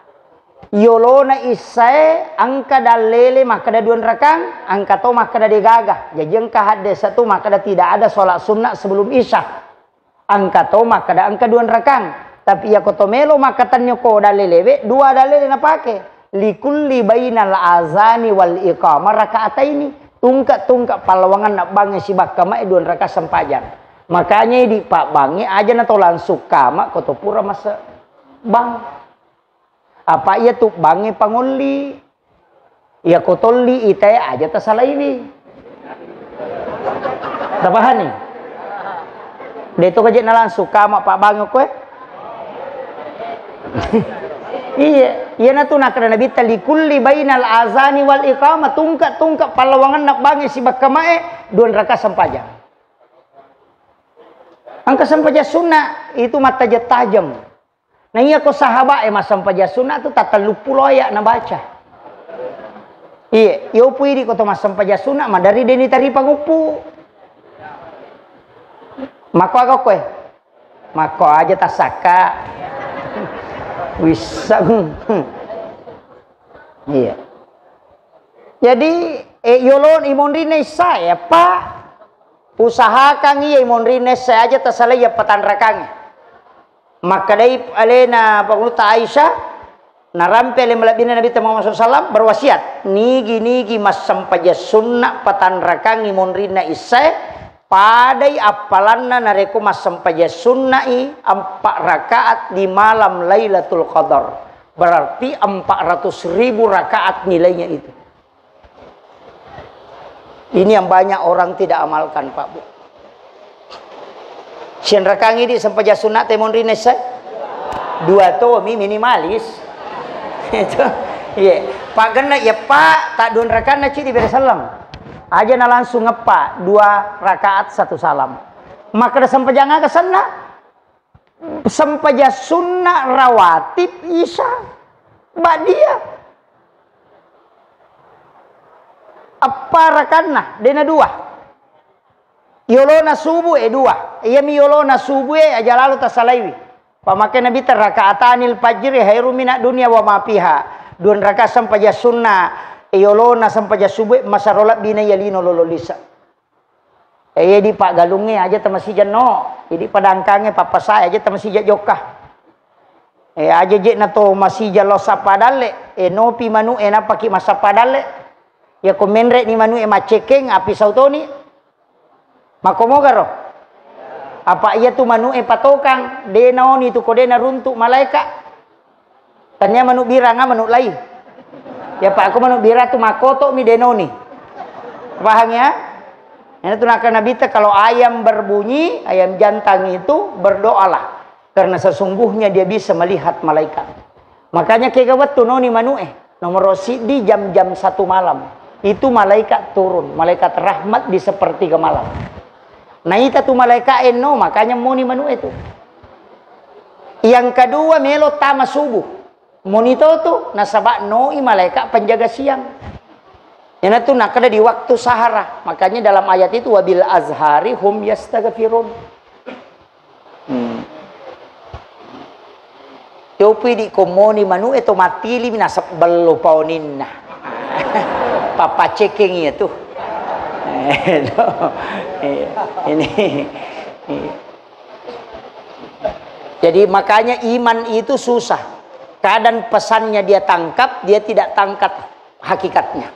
Yolona issae engka dallele makkeda duanrakang, engka to makkeda degaga. Jaji engka haddesa tu makkeda tidak ada sholat sunnah sebelum isya. Engka to makkeda engka duanrakang. Tapi iya ko to melo makkatenni ko dallelewe, dua dallele napake. Likulli bainal azani wal iqamah rakaataini. Tungke-tungke pallawanganna bangnge sibakka mae duanrakang sempajang. Makanya idi pabbangnge aja na to langsung kama ko to pura mase bang. Apa iya tu bangnge pangolli. Iya ko tolli itae aja tasalaiwi. Tapahani? De to kaje na langsung kama pabbangnge koe. Iya, iya na tu nakada Nabi ta likulli bainal azani wal iqamah, tungka-tungka pallawanganna bangnge sibakka mae dua raka sempajang. Engka sempajang sunna itu mattajeng-tajeng. Na iya ko sahabat e massempajang sunna tu tatelluppulo aya nabaca. Iye, yopu idi ko to massempajang sunna madari deni taripa nguppu. Mako aga koe? Mako aja tasakka. Wisseng. Iya. Jadi, eh, yolo imonrinna issae, Pak. Usahakan iya imonrinna issae aja tasalai iya patanrakangnge. Makkedai alena Pangulutta Aisyah, narampe ale malebbina Nabi Muhammad sallallahu alaihi wasallam berwasiat, nigi-nigi massempajang sunna patanrakangngi monrinna issae, padai appalanna narekko massempajang sunna'i empat rakaat di malam Lailatul Qadar. Berarti empat ratus ribu rakaat nilainya itu. Ini yang banyak orang tidak amalkan, Pak Bu. Sianrakangi di sempajang sunna te monri nessa? Dua tomi minimalis. Itu. Iya. Pak genna ya Pak, tak dua rakanna ci diberi salam. Aja na langsung ngepa dua rakaat satu salam. Maka ada sempajang aga senna? Sempajang sunna rawatib isya ba'diyah. Eppa rakanna, dena dua. Yolona subuh e dua. Iyami yolona subuh e aja lalo tasalaiwi. Pamake Nabi ta, rakaatanil fajri khairum minad dunya wa ma fiha. Dua rakaat sempajang sunna, yolona sempajang subuh e masaro labbina yalino lolo lisa. Eh, iya di paggalungnge aja tamasija no, idi padangkangnge pappasae aja tamasija jokka. Eh, aja je na to masija lao sappa dalle, eh, nopi manu e napaki massappa dalle. Ya ko menre ni manu e maccekeng api sautoni. Makomogaro. Apa iya tu manu e patokang, de naoni tu ko de naruntu malaeka. Tania manu biranga manu lai. Ya Pak, aku manu bira tu makoto mi denoni. Paham ya? Ini tu nakal Nabi ta, kalau ayam berbunyi, ayam jantan itu berdoalah. Karena sesungguhnya dia bisa melihat malaikat. Makanya kega wettu noni manu e. Nomor sidi jam-jam satu malam. Itu malaikat turun, malaikat rahmat di sepertiga malam. Naita tu malaikat enno, makanya moni manu e tu. Yang kedua melo tama subuh. Monito tu nasaba noi malaika penjaga siang. Iyanatu nakkeda di waktu sahara. Makanya dalam ayat itu wabil azhari hum yastaghfirun. Hmm. Yopi di komoni manu e to matili minasab bello paoninna. Papacekeng iya tu. Eh, no. Iya. Ini. Iya. Jadi makanya iman itu susah. Kadang pesannya dia tangkap, dia tidak tangkap hakikatnya.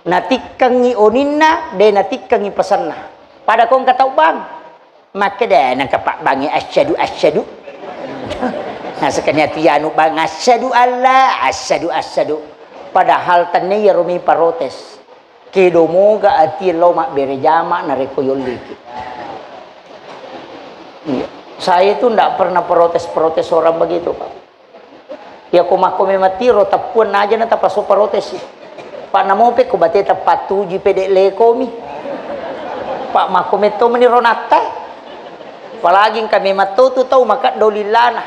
Natikkengi oninna, de natikkengi pesanna. Pada kong kata bang, makkeda nangka pak bangi asyadu asyadu. Nah sekenya tianu bang asyadu Allah, asyadu asyadu. Padahal tenne ya rumi parotes. Kedo moga ati lao mabbere jama narekko yolliki. Iya. Saya itu ndak pernah protes-protes orang begitu, Pak. Ya ko makko memang tiro teppuan aja na tapaso protes. Pak namope ko bate tepat tuju pede lekomi. Pak makko metto meni ronatta. Apalagi engka memang to tu tau makaddo lillana.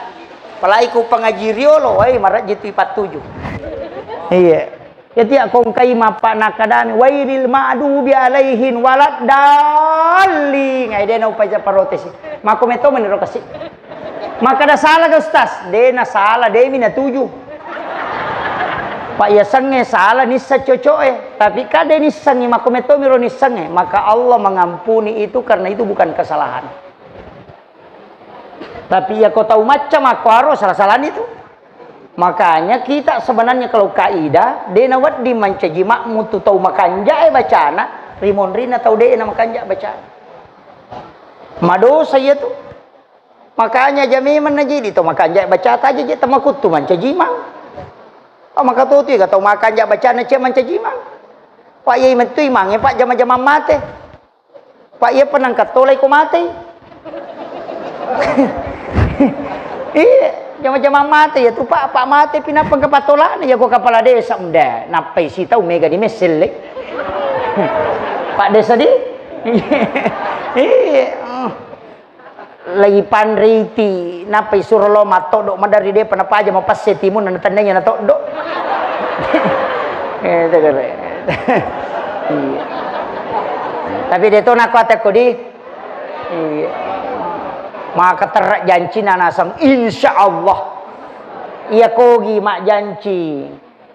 Apalagi ko pengaji riolo, wai marajji tu ipattuju. Iya. Yati akkongkai mappa nakkadami, "Wairil ma'dubi alaihin waladdallin." Ai de na upaja parotesi. Makko metto meniro kasi. Makkada sala ga Ustaz? De na sala, de mi natuju. Pak yasengnge sala nissa cocoe. Tapi kade nissengngi makko metto miro nissengnge. Maka Allah mengampuni itu karena itu bukan kesalahan. Tapi iya ko tau macca makko aro sala-salani tu. Makanya kita sebenarnya kalau kaidah, de na wedding mancaji makmu tu tau makanja e bacana, rimonrinna tau de na makanja bacana. Madosa iya tu. Makanya aja memang najidi to makanja bacata aja je tamakuttu mancajimang. Oh, maka to tu ga tau makanja bacana cia mancajimang. Pak iya mettu imange, Pak, jama-jama mate. Pak iya penang katolai ko mate. Iya, jama-jama mate ya tu, Pak, Pak mate pinapang ke patolana ya ko kepala desa, udah nappai sitau mega di meselle. Pak desa di. Iya. Lagi panriti, nappa isuro lo mattoddo madari depa napaja mapasse timunna natennainya natoddo. Eh, tegere. Iya. Tapi de to nakko atekko di. Iya. Maka terra jancina nasang, insya Allah. Iya kogi mak janci.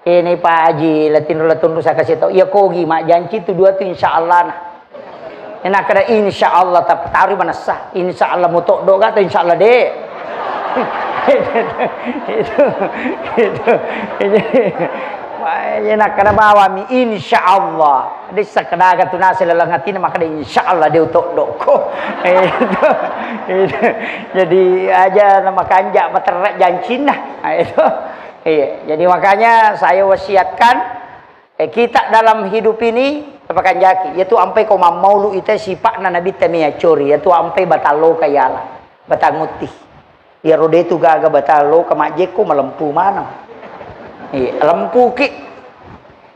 Eh, nei Pak Haji, latinro latunru saka seto. Iya kogi mak janci tu dua tu insya Allah nah. Enak kada insya Allah tapi taruh manessa. Insya Allah mutoddo ga atau insya Allah de. Itu, itu, itu. Enak kada bawami insya Allah. Dessa kada ga tu nasi lalang hatina maka de insya Allah de utoddo ko. Itu, itu. Jadi aja nama kanja materra jancinna. Nah, itu. Iya, jadi makanya saya wasiatkan, eh, kita dalam hidup ini, tapakanjaki, yaitu ampai ko mammaulu ita sipakna Nabi Temia cori, yaitu ampai batalloka yala, batangutti. Iyaro de tu gaga batalloka majjekko malempu maneng. Iya, lempuki.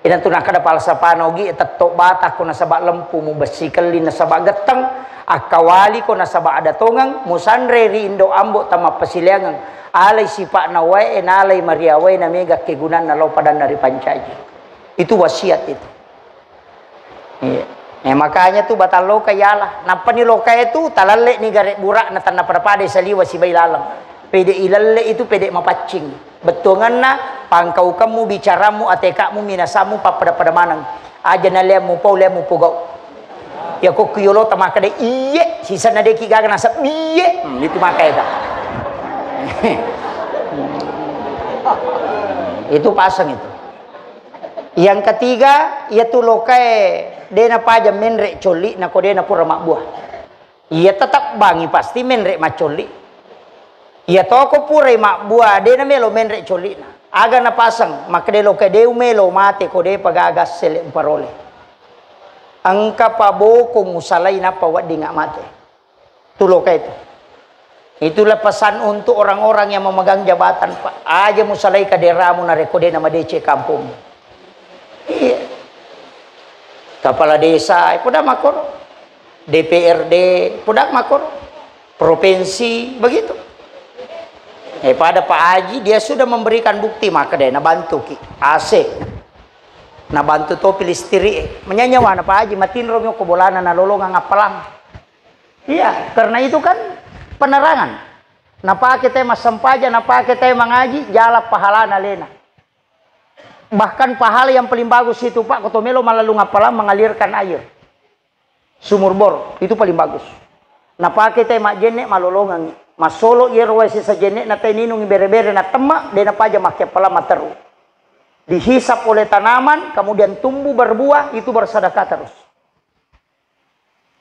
Ina tu nakkada falsafana ogi, tetto batakko nasaba lempu, mubessi kelli nasaba getteng, akkawaliko nasaba ada tongeng, musanre ri indo ambo tamappasileangeng. Alai sipa'na wae, nalai maria wae, na mega kegunanna lao padanna ripancaji. Itu wasiat itu. Iya. Eh, makanya tu batalloka yala. Nappani lokae tu talalle ni gare burak na tanna pada-pada saliwa sibai laleng. Pede ilalle itu pede mapaccing. Bettuanganna pangkaukemmu, bicaramu, atekakmu, minasamu, pappada-pada maneng. Aja naleammu pau, leammu pogau. Ya kokku yolo tamakada iye, sisanna deki gaga nasab iye. Hmm, itu maka eta. Itu pasang itu. Yang ketiga, iya tu lokae dena paja menre colli nako dena pura mabbua. Iya tetap bangi pasti menre maccolli. Iya toko purai mabbua dena melo menre collina. Aga napasang makkeda lokae de umelo mate ko depa gaga sele umparole. Engka paboko musalai nappa wedding mate. Tu loka itu. Itulah pesan untuk orang-orang yang memegang jabatan, Pak. Aja musalai kaderamu narekko de namadeceng kampungmu. Iya. Kepala desa, eh, poda makoro. D P R D, poda makoro. Provinsi, begitu. Eh, pada Pak Haji, dia sudah memberikan bukti, maka dia nabantuki. A C. Nabantu topi listrik. Menyanyawana Pak Haji, matinro mi ko bolana nalolongang appalang. Iya, karena itu kan penerangan. Napake te massempajang, napake te mangaji, jala pahalana lena. Bahkan pahala yang paling bagus itu, Pak, ko to melo mallalung appalang mengalirkan air. Sumur bor, itu paling bagus. Napake te majjenne malolongangi. Massolo yero wae sisa jenne na te ninungi bere-bere na temma, de napaja makke appalang matteru. Dihisap oleh tanaman, kemudian tumbuh berbuah, itu bersedekah terus.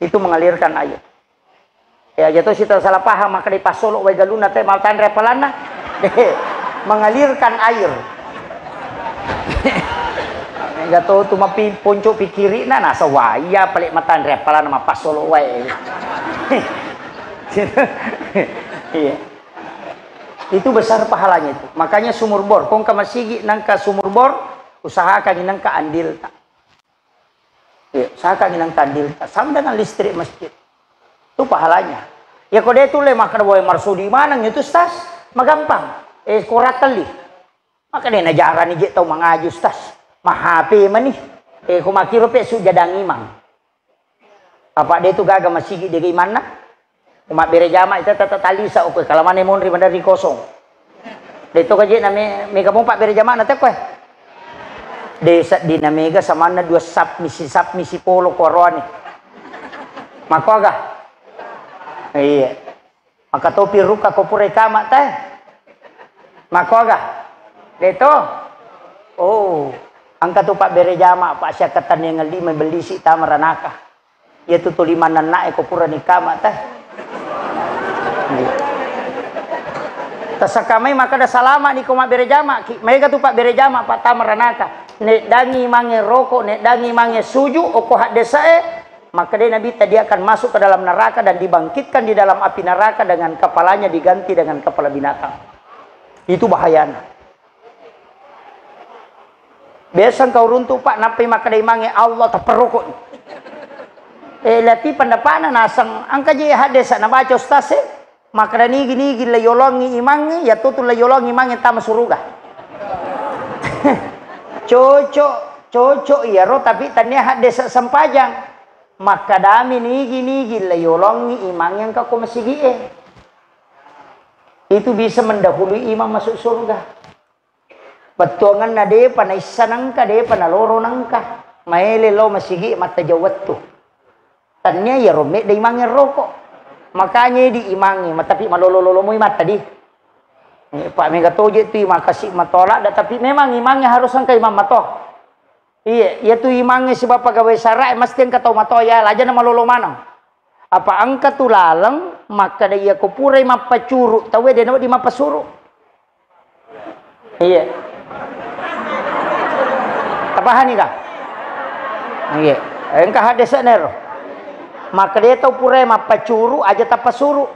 Itu mengalirkan air. Ya, jatuh sita salah paham, maka dipassolo wae galunna te matanre appalanna. Mengalirkan air. Jatuh tu mapi ponco pikirina nasa wai ya pale matanre appalanna mapassolo wae. Iya. Itu besar pahalanya itu. Makanya sumur bor, kongka masigi nangka sumur bor, usahakan nangka andilta. Iya, usahakan nangka andilta. Sama dengan listrik masjid. Itu pahalanya. Ya ko de tu le makkeda wae marsudi maneng itu, Ustaz. Magampang. Eh, korakelli. Maka de najarani je tau mangaji, Ustaz. Mahape mani. Eh, ko makkiro pe sujadang imang. Apa de tu gaga masigi de imanna. Mabbere jama ita tata talisa okko kalamane monri maderri kosong. De to kaje na me, mega mo pabbere jama na tekko. De seddina mega samanna dua sap misi sap misi polo ko aroane. Makkoga? Iya. Maka topi rukka ko pura kama te. Makkoga? De to? Oh, engka tu pabbere jama, pa siakkatenni yang lima bellisi tama ranaka. Iya tu tuli mannannae ko purani kama teh. Tasakka mai makkeda salama ni ko mabbere jama ki, maega tu pabbere jama pattama ranaka. Neddangi mange roko, neddangi mange suju, okko haddesae, maka dé Nabitta dia akan masuk ke dalam neraka dan dibangkitkan di dalam api neraka dengan kepalanya diganti dengan kepala binatang. Itu bahayana. Biasa engka uruntu, Pak, nappai makkeda imangnge Allah tapperrokok. Eh, lati pendapatna naseng engka je haddesa nabaca ustaz e, makkeda nigi-nigi la yolongi imangnge, ya tutu la yolongi imangnge tama suruga. Cocok, cocok iyaro, tapi tania haddesa sempajang. Makkedami nigi-nigi la yolongi imangnge engka ko masigi e. Itu bisa mendahului imang masuk surga. Bettuangenna dépa naissa nengka, dépa naloro nengka. Maéle lao masigi mattajau wettu. Tannia iyaro medda imangnge roko. Makanya di imangnge, ma-, tapi malolo-lolo moi mattadi. Eh, Pak, mega toje tu imang kasi matoa ladda, tapi memang imangnge harus engka imang matoa. Iya, iya tu imangnge sibawa pegawai sara e mesti engka tau matoa ya, lajana malolo maneng. Apa engka tu laleng makkeda iya ko purai mappacuru tauwe dena wedding mappasuru. Iya. Tapahani ka? Iya. Engka haddese'na ero. Makkeda tau purai mappacuru aja tappasuru.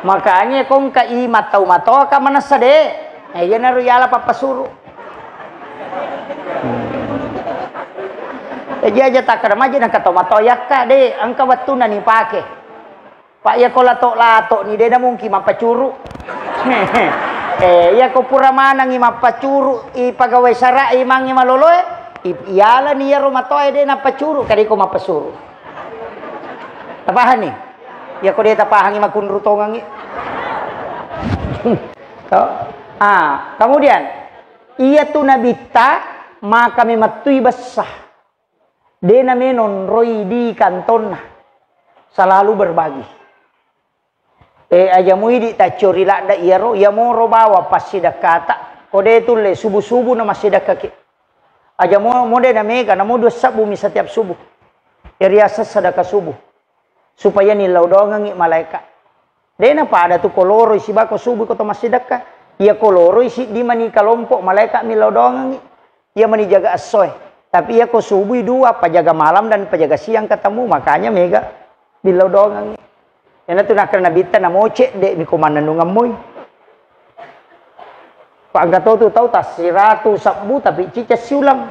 Makanya ko engka imang tau matoa ka manessa de. Eh, iyanaro yala pappasuru. Jaji aja takkeda maji nengka tau matoa yakka de, engka wettunna nipake. Pak, iya ko lato-lato ni de namungki mappacuru. Eh, iya ko pura manengi mappacuru i pegawai sara imangnge maloloe, i-, iyalani iyaro matoae de nappacuru, kade ko mappasuru. Tapahanni? Iya ko de tapahangi makunru tongengi. To? Ah, kemudian, iya tu nabitta, maka memettui bessa. De namenonroi di kantonna. Selalu berbagi. Eh, aja muidi taccori ladda iyaro, iya moro bawa passidekkata. Ko de tulle subuh-subuh na massidekkaki. Aja mo, mo de namega, namo dua sebbu mi setiap subuh. Iyariaseng sedekah subuh. Supaya nillau doangengngi malaeka. De napada tu ko loroi siba ko subui ko to massidekka. Iya ko loroi siddi mani kalompok malaeka millau doangengngi. Iya mani jaga essoe. Tapi iya ko subui dua, pajaga malam dan pajaga siang ketemu, makanya mega millau doangengngi. Iyana tu nakkeda nabitta namo cedde mi ko mannennungeng moi. Pak, engka to tu tau tassiratu sebbu tapi ciceng siuleng.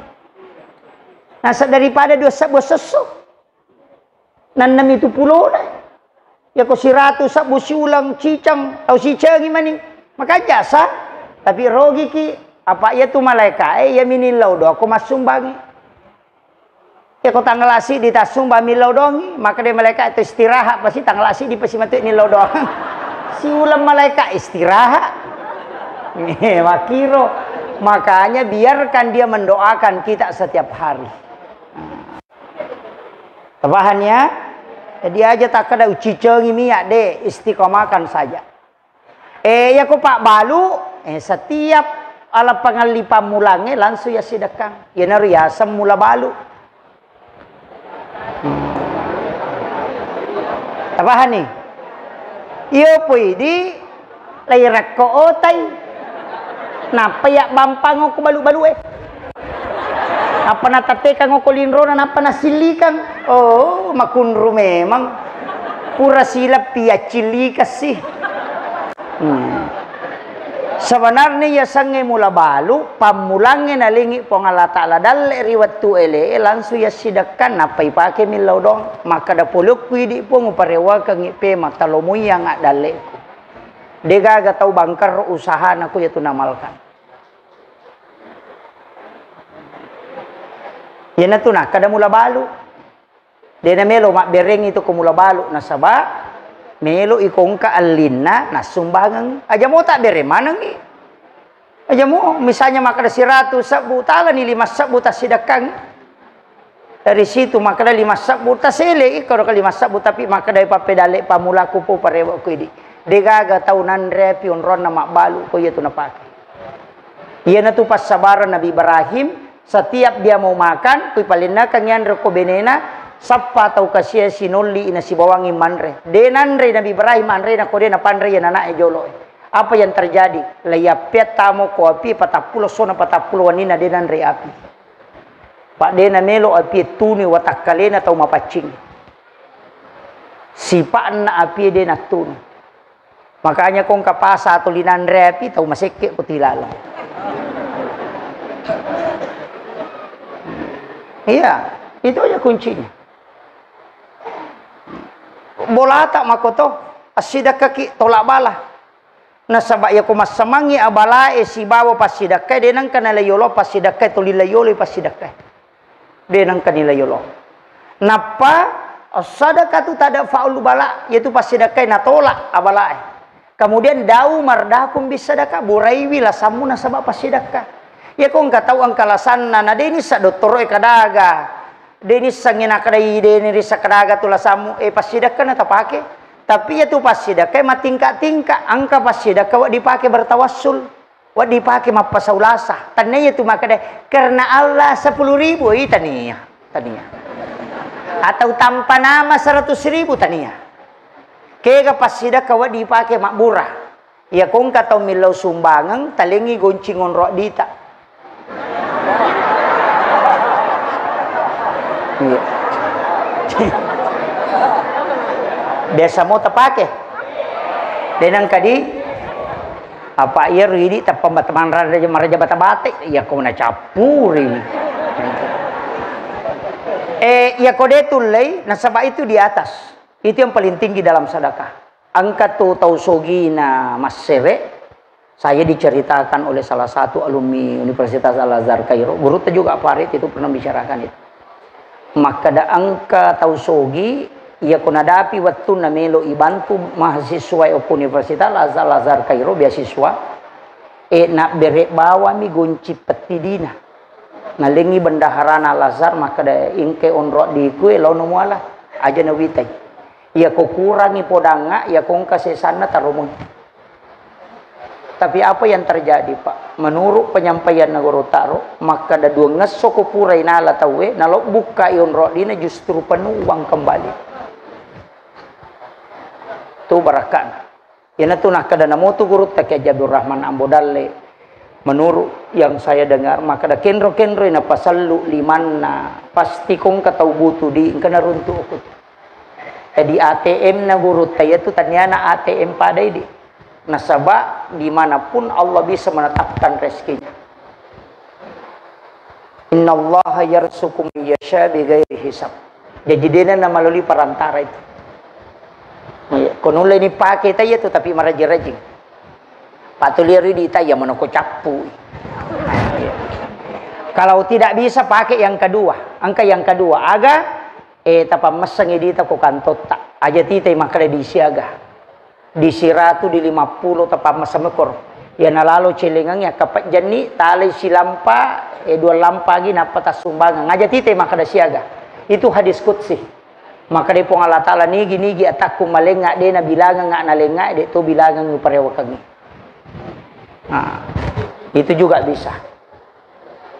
Nasa daripada dua sebbu sesso. Nannemi tu pulona. Yako siratu sebbu siuleng ciceng, tau sicengi mani. Maka jasa, tapi rogiki. Apa iya tu malaeka e, iya minillau doa ko massumbangi. Yako tanggal asi di tassumbang millau doangi, maka de malaeka itu istirahat, pasti tanggal asi di pasti matu nillau doang. Siuleng malaeka istirahat. Eh, makiro. Makanya biarkan dia mendoakan kita setiap hari. Tapahan ya? Jadi aja takkeda ucicengi miak de, istiqomahkan saja. Eh, yako pabbalu, eh, setiap ala pangalli pammulangnge langsung yassidekkang. Iyanaro yaseng mula balu. Hmm. Tapahanni? Iyo pui di Lairakko otai. Nappa yabbampang okko balu-balue. Nappa natattekang okko linrona, nappa nasillikang. Oh, makunru memang. Pura sileppi yaccillikassi. Hmm. Sebenarnya yasengnge mula balu, pammulangnge nalengi Puang Allah Ta'ala dalle ri wettu ele, langsung yassidekkang, nappa ipake millau doang. Makkeda polokku idi Puang, uparewakengngi pema, talomoiang addalleku. Degaga tau bangkar usahana ko iyatu namalkan. Iyanatu nakkeda mula balu. Dena melo mabberengngi tu ko mula balu, nasaba melo iko engka ellinna nassumbangeng. Aja mo tabbere manengngi. Aja mo, misalnya makkeda siratu sebbu, talani lima sebbu tassidekkangngi. Dari situ makkeda lima sebbu, tasele iko ro ke lima sebbu, tapi makkeda pappedalle pamulaku po parewa ku idi. Degaga tau nanre pi onronna mabbalu ko iyatu napake. Iyanatu passabaran Nabi Ibrahim, setiap dia mau makan, kui palennakang yanre ko benena, Sappa tau kasiya sinolli nasibawangngi manre. De nanre Nabi Ibrahim anre na ko de napanre iya nana'e jolo. Apa yang terjadi? Laiyappea tamo ko api patappulo sona patappulo wanina de nanre api. Pak de namelo api tunu watakkalena tau mapaccing. Sipa'na api de nattunu. Makanya ko engka pasa atau linanre api, tau masekke ko tilaleng. Iya, itu aja kuncinya. Bolata makoto, assidakkaki tolak bala. Nasaba iya ko massamangi abalae sibawa passidakkae, de nengka nalai yolo passidakkae, tuli lai yolo passidakkae. De nengka nilai yolo. Nappa, sadaqatu tadfa'ul bala, yaitu passidakkae natolak abalae. Kemudian dau mardakum bisadaqah, buraiwi lasammu nasaba passidakka. Iya ko engka tau engka lasanna, na de nissa dottoroe kadaga, de nissengngi nakadai, de nirissa kadaga tu lasammu, eh, passidakka na tapake. Tapi iya tu passidakkae matingka-tingka, engka passidakka wedding dipake bertawassul. Wedding dipake mappasau lasa. Tania tu makkeda, "Karena Allah sepuluh ribu," i tania. Tania. Atau tanpa nama seratus ribu, tania. Kega passidakka wedding dipake mabbura. Iya ko engka tau millau sumbangeng, talengngi goncing onro dita. Iya. Biasa mo tapake. De nengka di apa iya ro idi tappa mata-, manra-, maraja bata-bate, iya ko nacappuri. Eh, iya ko de tullei, nasaba itu di atas. Itu yang paling tinggi dalam sedekah. Engka tu tau sogina massere, saya diceritakan oleh salah satu alumni Universitas Al-Azhar Kairo, gurutta juga Farid itu pernah bicarakan itu. Makkeda engka tau sogi, iya ko nadapi wettunna melo ibantu mahasiswa okko Universitas Al-Azhar, Al-Azhar Kairo beasiswa, e, nabbere bawami gonci pettidina. Nalengngi bendaharana Al-Azhar makkeda, "Engke onro diku e, laono muala, aja nawitai." Iya ko kurangi podangnga, iya ko engka sesanna taromoi. Tapi apa yang terjadi, Pak? Menurut penyampaianna Guru Taro, makkeda duangngesso ko purai nala tauwe, nalobbukka i onro dina justru penuh uang kembali. Tu barakkana. Iyanatu nakkeda namotu gurutta Kiai Haji Abdul Rahman Ambo Dalle, menurut yang saya dengar, makkeda kenro-kenroi napasellu limanna, pasti ko engka tau butuh di engka naruntuk okko. Jadi A T M na gurutta iyatu taniana A T M padai di. Nasaba dimanapun Allah bisa menetapkan rezekinya. Innallaha yarzuqu man yasha bighairi hisab. Jadi dena namaloli perantara itu. Iya, ko nulle ni pake taiya tu tapi marajing-rajing. Patulia ridi taiya manoko cappu. Kalau tidak bisa pakai yang kedua, engka yang kedua. Aga, eh, tapammessengi dita ko kantotta. Aja titai makkeda disiaga. Di siratu, di lima puluh, tapammasemmekor. Iya nalalo celengengngi, akkapejjanni, talai silampa, eh, dua lampa agi, nappa tassumbangeng. Aja titai makkeda siaga. Itu hadis qudsi. Makkeda Puang Allah Ta'ala, "Nigi-nigi atakku malengnga, de nabilangengnga nalengnga, de to bilangengngi parewakengngi." Nah, itu juga bisa.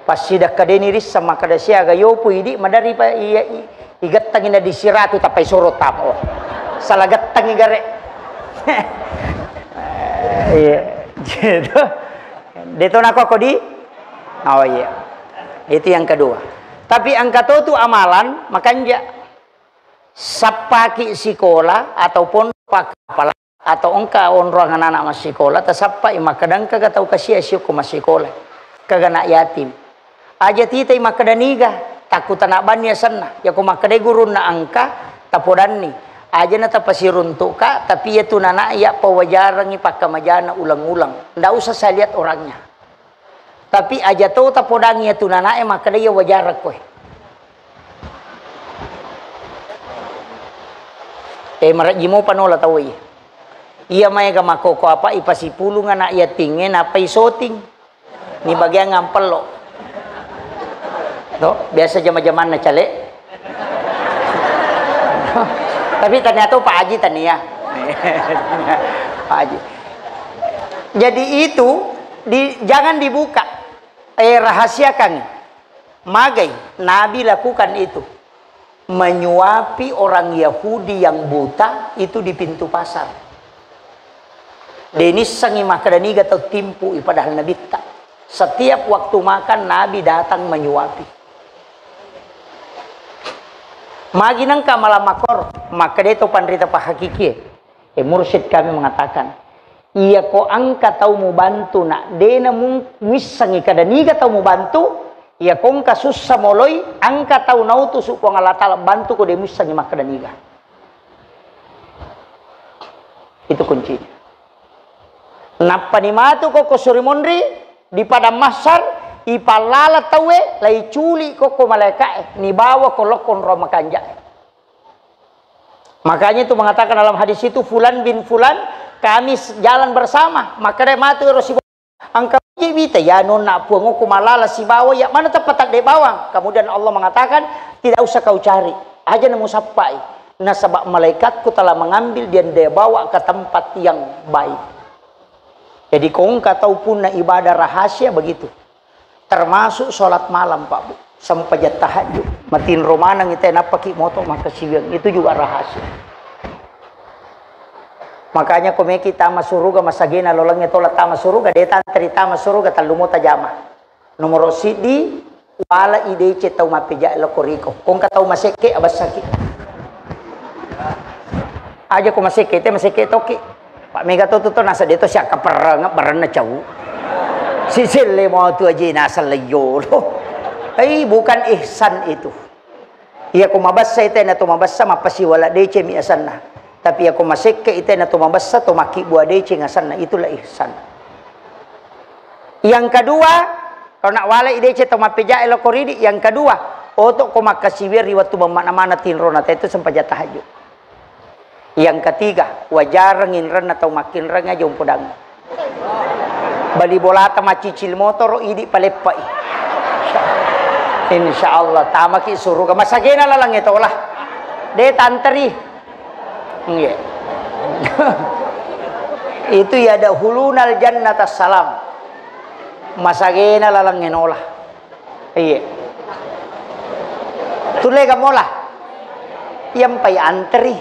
Passidakka deni risseng makkeda siaga yopu idi madari pa iya i-, igettangi na disiratu tappa isoro tamo. Salah gettangi gare. Iya. Gitu. Deto nako kodi? Oh iya. Itu yang kedua. Tapi engka to tu amalan makanja. Sappaki sikola ataupun pak-, apala-, atau engka onroang anak-anak massikola, tasappai makkeda engkaga tau kasia siokko massikola, kaga anak yatim. Aja titai makkeda niga, takku tana banni asenna. Yako makkedai gurunna engka, tapodanni. Aja na tapasiruntukka, tapi iya tu nana iya pawajarangi pakkamajana ulang-ulang. Ndak usah saya lihat orangnya. Tapi aja to tapodangi iya tu nanae makkeda iya wajarang koe. Eh, marejji mopa nola tau iya. Iya maega makkoko apa ipasipulung anak yatingnge nappa isoting. Ni bagiang ngampello. To, biasa jama-jamanna cale. Tapi tania to Pak Haji tania. Pak Haji. Jadi itu di, jangan dibuka. Eh, rahasiakan. Magai Nabi lakukan itu. menyuapi orang Yahudi yang buta itu di pintu pasar. Denissengi makkeda niga tau timpu'i, padahal nabitta. Setiap waktu makan, Nabi datang menyuapi. Magi nengka malam makor, makkeda to panrita pahakikie. Eh, mursyid kami mengatakan, iya ko engka tau mubantu, nak dena mung-, muissengi kada niga tau mubantu, iya ko engka sussa moloi, engka tau nautusu Puang Allah Taala bantu ko de muissengi makkada niga. Itu kuncinya. Nappani matu ko, ko suri monri di padang mahsyar, ipallala tauwe, lai culi ko, ko malaika'e, nibawa ko lokko ro makanja'e. Makanya itu mengatakan dalam hadis itu, "Fulan bin Fulan, kami s-, jalan bersama." Maka dia matu ero sibawa, "Engka wita ya nonna puangku malala sibawa, ya mana tempat tak bawang?" Kemudian Allah mengatakan, "Tidak usah kau cari, aja nemu sappai. Nasaba malaikatku telah mengambil dan dia bawa ke tempat yang baik." Jadi ko engka tau punna ibadah rahasia begitu. Termasuk sholat malam, Pak Bu. Sempajang tahajud. Matinro maneng ite nappaki moto makkasiwiang. Itu juga rahasia. Makanya ko meki tama suruga, masagena lolengnge tola tama suruga, de tanteri tama suruga, tellu mo tajama. Nomoro siddi, wala idece tau mappeja loko riko. Ko engka tau masekke, abassaki. Aja ko masekke, te masekke toki. Pak mega to tu to nasa de to siakka perreng, berenna cau. Si selle mo tu aje nasa leyolo. Hei, bukan ihsan itu. Iya ko mabassa ite na to mabassa, mappasiwala decemi asanna. Tapi iya ko masekke ite na to mabassa, to makkibua deceng asanna, itulah ihsan. Yang kedua, kalau nak walai deceng to mappejae loko ridi, yang kedua, oto ko makkasiwiang ri wettu mammana-mana tinrona te itu sempajang tahajud. Yang ketiga, wajareng inrenna tau makkinreng aja umpodangngi. Bali bolata maccicil motoro, idi paleppai. Insya Allah, tamaki suruga. Masagena lalang etola. De tanteri. Nggih. Itu ya ada hulunal jannata salam. Masagena lalang enola. Iya. Tulle ga mola? Iyampai anteri.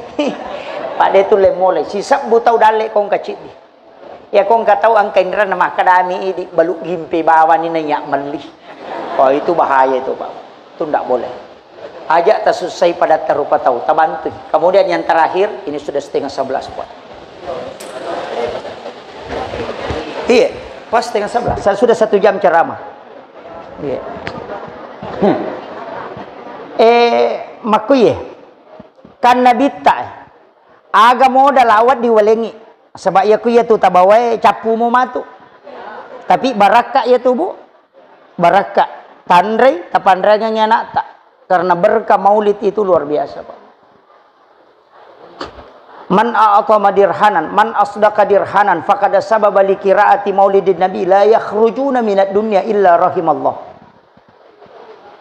Pak de tulle mola. Sisebbu tau dalle kongka ciddi. Ya kongka tau angka inranna makkadami idi balu gimpe bawani naiya melli. Oh, itu bahaya itu, Pak. Itu ndak boleh. Aja tasussai padatta rupa tau, tabantui. Kemudian yang terakhir, ini sudah setengah sebelas, Pak. Iya, pas setengah sebelas. Sa-, sudah satu jam ceramah. Iya. Hmm. Eh, makkuye. Kan nabitta, eh. Aga modal awat diwalengi. Sebab iya ku iya tu tabawae cappu mo matu. Tapi barakka iya tu, Bu. Barakka. Tanrei, tapanreangengi anakta. Karena berkah maulid itu luar biasa, Pak. Man a'tama dirhanan, man asdaqa dirhanan, faqad sababa li qiraati maulidin nabi, la yakhrujuna minad dunya illa rahimallah.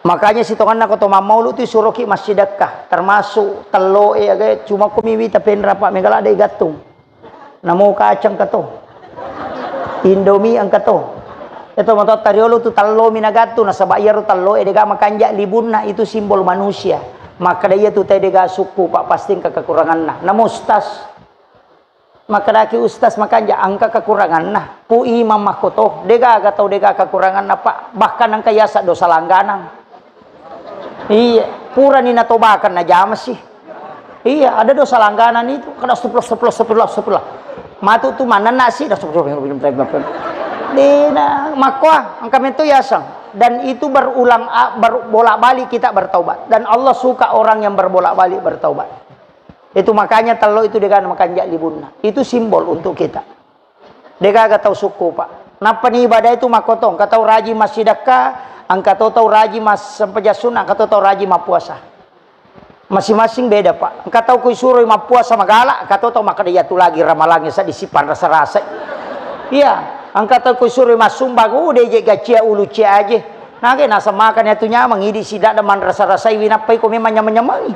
Makanya sitonganna ko to mammaulu tu suroki massidekka, termasuk tello e aga cuma ko miwi tapenra, Pak, megala de gattung. Namo kacang kato. Indomie engka to. Eto matotta riolo tu tello mi nagattu, nasaba iyaro tello e dega makanja libunna, itu simbol manusia. Makkeda iya tu te dega sukku, Pak, pasti engka kekuranganna. Namo ustas. Makkedaki ustas makanja engka kekuranganna. Pu imam makkoto, dega aga tau dega kekuranganna, Pak. Bahkan engka yasa dosa langganang. Iya, purani natobakang najama sih. Iya, ada dosa langganan itu. Kada astagfirullah, astagfirullah, astagfirullah, astagfirullah. Matu tu manenna sih, astagfirullah. Dena, makkoa, engka metto yaseng. Dan itu berulang, a-, ber-, bolak-balik kita bertaubat. Dan Allah suka orang yang berbolak-balik bertaubat. Itu makanya tello itu degana makanja libunna. Itu simbol untuk kita. Degaga tau sukku, Pak. Nappani ibadah itu makkotong, engka tau rajin massidekka, engka to tau rajin mas-, sempajang sunnah, engka to tau rajin mappuasa. Masing-masing beda, Pak. Engka tau kusuroi mappuasa magala, engka to tau makkeda iyatu lagi ramalangnge seddi sipanrasa-rasai. Iya, engka tau kusuroi massumbang, uh, deje gacia ulu cia aje. Nage naseng makani atu nyameng, idi sidadda manrasa-rasaiwi nappai ko memang nyameng-nyamengi.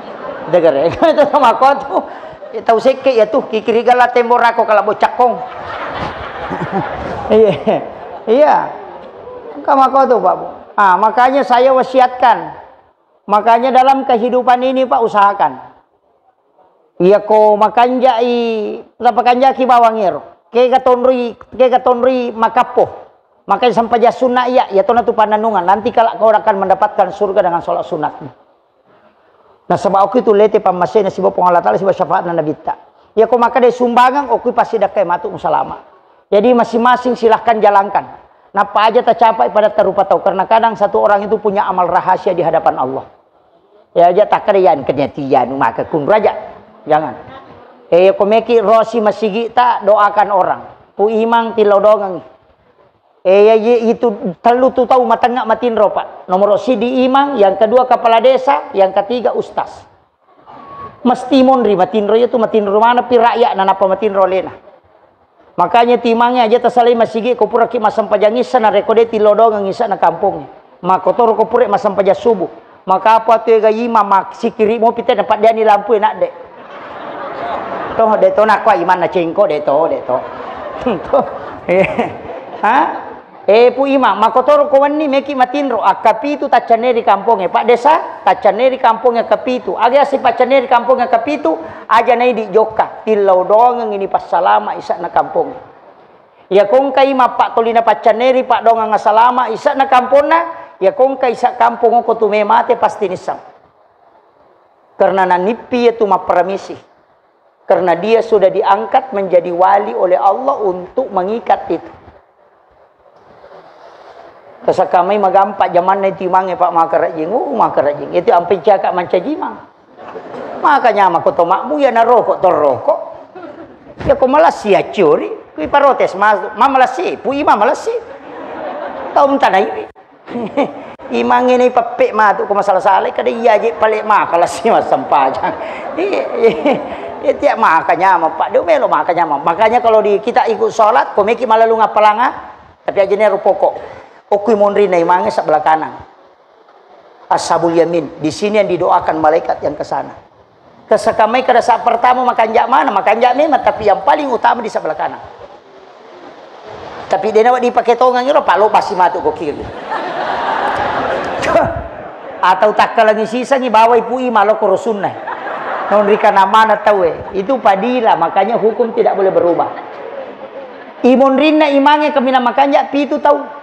Degere. Itu makko tu. Tau sekke iya tu, kikiri gala tembo rako kala bocakkong. Iya. Iya. Engka makko tu, Pak Bu. Ah, makanya saya wasiatkan. Makanya dalam kehidupan ini, Pak, usahakan. Iya ko makanjai, tapakanjaki bawang ero. Kega tonroi, kega tonroi makappo. Makanya sempajang sunna iya, iya tona tu pannanungan. Nanti kalau kau akan mendapatkan surga dengan sholat sunatmu. Nasaba okko itu lete pammasena siba Puang Allah Taala siba syafaatna nabitta. Iya ko makkeda sumbangan, okko pasti dakkai matu musalama. Jadi masing-masing silahkan jalankan. Nappa aja tacapai pada tarupa tau, karena kadang satu orang itu punya amal rahasia di hadapan Allah. Ya aja takkeda yan keniatian maka kunraja. Jangan. Eh, iya ko meki rosi masigi ta doakan orang. Pu Imang tillau dongengi. Eh, iya, iya, itu tellu tu tau matengnga matinro, Pak. Nomor sidi imang, yang kedua kepala desa, yang ketiga ustaz. Mesti monri matinro, iya tu matinro mana pi rakyat na napa matinro alena. Makanya tu imangnge aja tasalai masigi ko puraki massempajang issa na rekode tilodongeng issa na kampong. Makotoro ko pura massempajang subuh. Maka apa tu ega imang mak sikiri mopi te na paddiani lampu enak dek. Toh, de to nakko imanna cengko, de to, de to. Toh. Eh, ha? Eh, Pu Imang, makkotoro ko wenni meki matinro, akkapitu taccanne ri kampongnge, Pak Desa, taccanne ri kampongnge akkapitu. Aga yassi paccanne ri kampongnge akkapitu, aja naidi jokka, tillau doangeng ini passalama isa'na kampongnge. Iya kongka Imang, Pak, tolina paccanne ri Pak doangeng asalama isa'na kamponna, iya kongka isa kampong oko tu me mate pasti nisseng. Karena nanippi iya tu mapparamisi. Karena dia sudah diangkat menjadi wali oleh Allah untuk mengikat itu. Tasakamai magampa jamanna itu imangnge, Pak, makarajing, uh, makarajing. Itu ampe caka mancaji imang. Makanya mako to makmu ya naroko to roko. Ya ko malasi ya curi, kui parotes mas, ma malasi, pu imang malasi. Tau mtana ini. Imangnge ni peppe matu ko masalah-salah kada iya je pale maka lasi massempajang. Iya, iya. Iya, tiap maka nyamang, Pak. Dia melo maka nyamang. Makanya kalau di kita ikut sholat, ko meki malalung apalanga, tapi aja nero pokok. Okui monri na imangnge sebelah kanan. Ashabul yamin. Di sini yang didoakan malaikat yang ke sana. Tasakamai kada saat pertama makanja mana, makanja memang, tapi yang paling utama di sebelah kanan. Tapi dena wadi pake tongang iro, palo basi matu ko kiri. Atau takkalangi sisangi bawai pui malo ko rosunna. Non rikana mana taue. Itu padila, makanya hukum tidak boleh berubah. Imonrinna imangnge kaminang makanja pitu tau.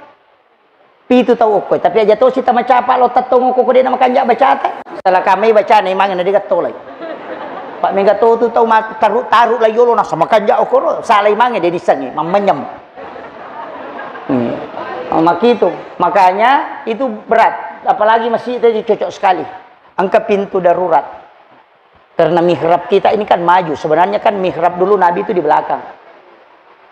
Pitu tau okko, tapi aja tosi tamacapa lo tettong okko ko dena makanja bacata. Salah kamai bacana imangnge na dega tolai. Pak mega to tu tau ma-, taru-taru la yolo nasa makanja okoro, salah imangnge de dissengi, mammenyem. Hmm. Oh, makitu. Makanya itu berat, apalagi masih tadi cocok sekali. Engka pintu darurat. Karena mihrab kita ini kan maju. Sebenarnya kan mihrab dulu Nabi itu di belakang.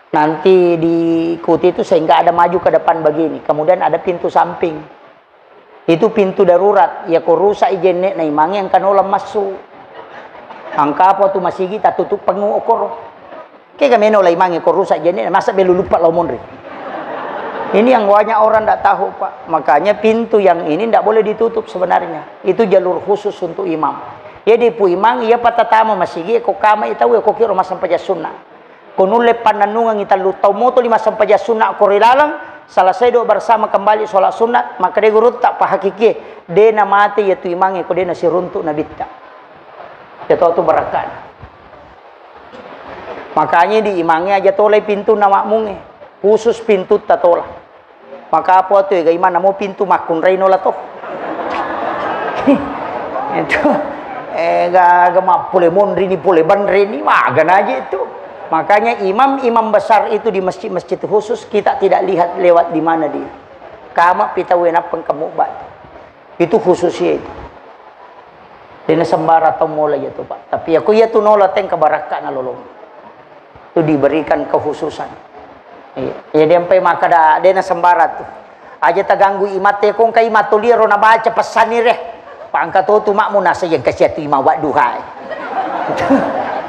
Nanti diikuti itu sehingga ada maju ke depan begini. Kemudian ada pintu samping. Itu pintu darurat. Ya ko rusak i jenne na imangnge engka nola massu. Engka apa tu masigi tatutup pengu okoro. Kega meno la imangnge ko rusak jenne, masa belu lupa lao monri. Ini yang banyak orang ndak tahu, Pak. Makanya pintu yang ini ndak boleh ditutup sebenarnya. Itu jalur khusus untuk imam. Jadi pu imang iya patatama masigi ko kama i tau ko kiro massempajang sunna. Ko nulle pannennungengi tellu tau moto lima sempajang sunna ko ri laleng, selesai doa bersama kembali sholat sunat, maka de gurutta pahakikie, de na mate iya tu imangnge ko de na siruntuk nabitta. Ya tau tu barakkana. Makanya di imangnge aja tolai pintunna makmungnge, khusus pintutta tola. Maka apa tu ega imanna mo pintu makkunrai nola to. Itu ega, ega mappole monri ni pole banre ni magana aja itu. Makanya imam-imam besar itu di masjid-masjid khusus kita tidak lihat lewat di mana dia. Kama pita wena pengkemu batu. Itu khusus ya itu. Dena sembarang tau mola iya tu, Pak. Tapi aku iya tu nola tengka barakka na lolong. Tu diberikan kekhususan. Iya. Iya, dia empai maka da, dena sembarang tu. Aja taganggu imatte kong kai matoliro na baca pesanni re. Pangka to tu makmu nasa yang kasihan tu imam wadduha.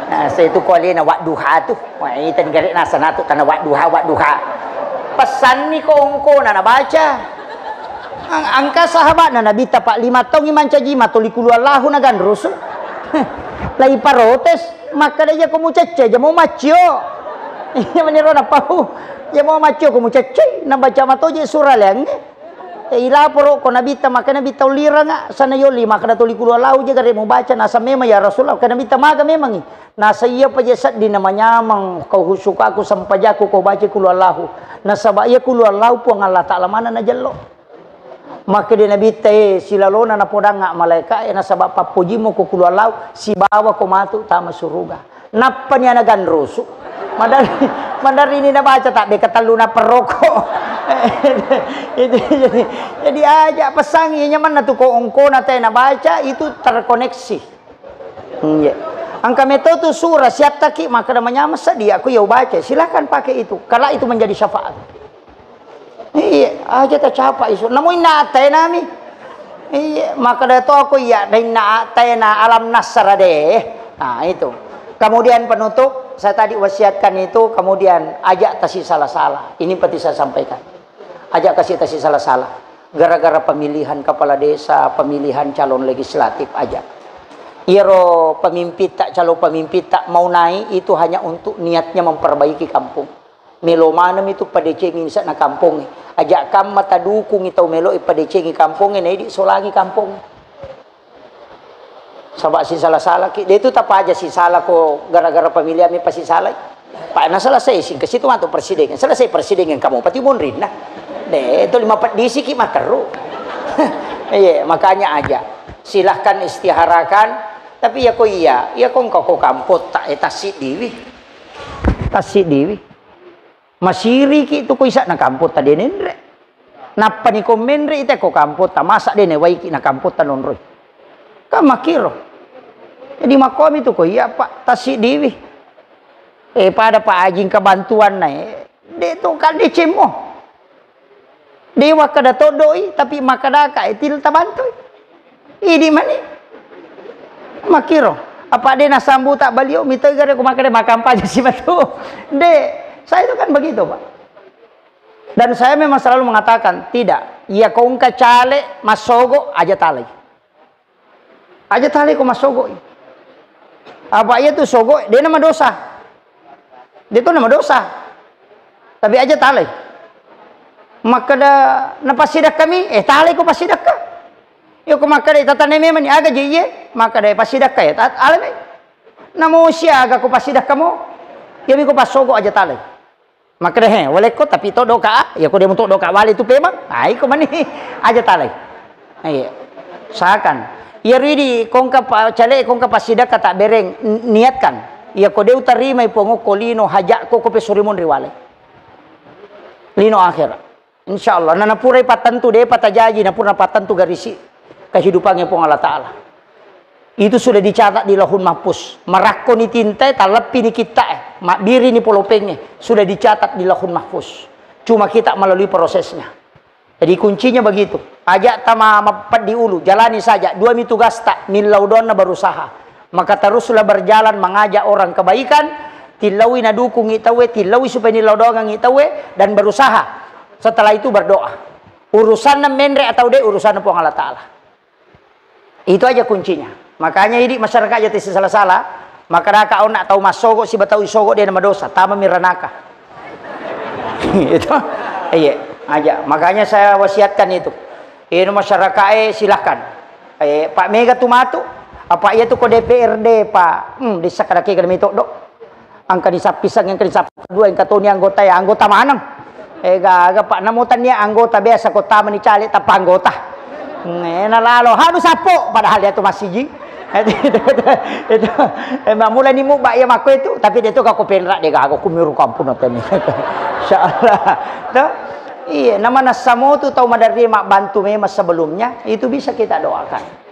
Nah, saya tu kualena wadduha tu. Wah, itu negara nasa natu karena wadduha, wadduha. Pesanni ko ongko na, na baca. Ang-, angka sahabatna Nabitta, Pak, lima taungngi mancaji matoli kulu Allahu naganrusu. Lai parotes, makkeda, "Iya ko mucecce, aja mau maccio." Iya meniro napau. "Iya mau maccio ko mucecce, nabaca matoje surah leangnge." Eh, ilaporo ko Nabitta, maka Nabitta uliranga, sana yoli, maka da toli kulu Allahu je gare mubaca, nasa memang ya Rasulullah, ka Nabitta maga memangi. Nasa iya paje seddi na manyamang kau husukaku, sempajaku, kau baca kulu Allahu. Nasaba iya kulu Allahu Puang Allah Ta'ala mana najello. Maka dia Nabitta, eh, silalona napodangnga malaika, eh, nasaba pappojimmu ko kulu Allahu, sibawa ko matu tama suruga. Nappani ana ganrusu. Madari, madari ini nabaca tak beka tellu na perroko. Itu, jadi, jadi aja pesangi nyamanna tu ko ongkona te nabaca itu terkoneksi. Iya. Engka meto tu surah siattaki makkeda manyameng seddi aku ya ubaca. Silakan pakai itu. Kalau itu menjadi syafaat. Iya, aja tacapa isu. Namo inna atainami. Iya, makkeda to aku iya, da inna ataina alam nasara deh. Nah, itu. Kemudian penutup, saya tadi wasiatkan itu, kemudian ajak tasi salah-salah. Ini penting saya sampaikan. Ajak kasih tasi salah-salah. Gara-gara pemilihan kepala desa, pemilihan calon legislatif aja. Iyaro pemimpin tak, calon pemimpin tak mau naik itu hanya untuk niatnya memperbaiki kampung. Melo maneng itu padecengi sa'na kampongnge. Aja kamma tadukungi tau melo padecengi kampongnge, na idi solangi kampongnge. Saba' sisala-salaki, de tu tapaja sisala ko gara-gara pemilihan mi pasisalai. Pa na selesai singka situ matu presiden. Selesai presiden kamu pati monrinna. De tu lima pedisiki materu. Iya, makanya aja. Silahkan istiharakan. Tapi ya ko iya, ya ko engka ko kampot tak, eh, tasik diwi. Tasik diwi. Masiriki tu ko isa'na kampotta de nenre. Nappani ko menre ite ko kampotta, masa de newaiki na kampotta nonroi. Kan makkiro. Jadi makkomi tu ko iya, Pak, tasidiwi. Eh, pada Pak Ajing kebantuan na, eh. De to kan decemmo. Dewa kada todoi, tapi makadaka, eh, til tabantui. Idi mani. Makkiro. Apa de nasambuta balio, mitoi gare ko makkeda makampanye si matu. De, saya itu kan begitu, Pak. Dan saya memang selalu mengatakan, tidak. Iya ko engka caleg massogo, aja talai. Aja talai ko massogo. Apa iya tu sogo, de na madosa. De tu na madosa. Tapi aja talai. Makkeda napassidakka mi, eh, talai ko passidakka. Iya ko makkeda tatanai memang ni aga je iye, makkeda passidakka ya, ta-, alai. Namo siaga ko passidakka mo, iya mi ko passogo aja talai. Makkeda, he, walekko tapi to doka, ah, iya ko de mo to doka wale tu pemang, ah, iko mani aja talai. Iya. Usahakan. Iya ridi kongka pa-, cale kongka passidakka tak bereng, n-, niatkan. Iya ko de utarimai Puang okko lino hajakko ko pesurimun riwale. Lino akhirat. Insya Allah, nanapurai pattentu, depa tajaji, napura pattentu garisi kehidupannya Puang Allah Ta'ala. Itu sudah dicatat di Lauhul Mahfuz. Marakkoni tintae, talleppini kittae, mabbirini polopengnge, sudah dicatat di Lauhul Mahfuz. Cuma kita melalui prosesnya. Jadi kuncinya begitu. Aja tama mapeddi ulu, jalani saja. Dua mi tugasta, millau doanna berusaha. Maka teruslah berjalan mengajak orang kebaikan, tillaui nadukungi tauwe, tillaui supaya nillau doangengi tauwe, dan berusaha. Setelah itu berdoa. Urusanna menre atau de, urusanna Puang Allah Ta'ala. Itu aja kuncinya. Makanya idi masyarakat aja tesi salah-salah, maka raka onna tau massogo siba tau isogo de na madosa, tama mi ranaka. Itu. Iya, aja. Makanya saya wasiatkan itu. Ino masyarakat, eh, silahkan. Eh, Pak Mega tu matu, apa iya tu ko D P R D, Pak? Hmm, dissa kada kega mi toddo. Engka ni sappiseng, engka ni sappadua, engka toni anggota, ya, anggota maneng. Eh, gaga, Pak, namo tania anggota biasa ko tama ni caleg tanpa anggota. Hmm, eh, nalalo, hanu sappo, padahal dia tu masiji. Itu, itu, itu, eh, mulai ni muba iya makko itu, tapi dia tu kako penra de gaga, kumiru kampung nonton ni. Insyaallah. Tuh. Iya, nama nasamo tu tau maderri mabbantu memang sebelumnya, itu bisa kita doakan.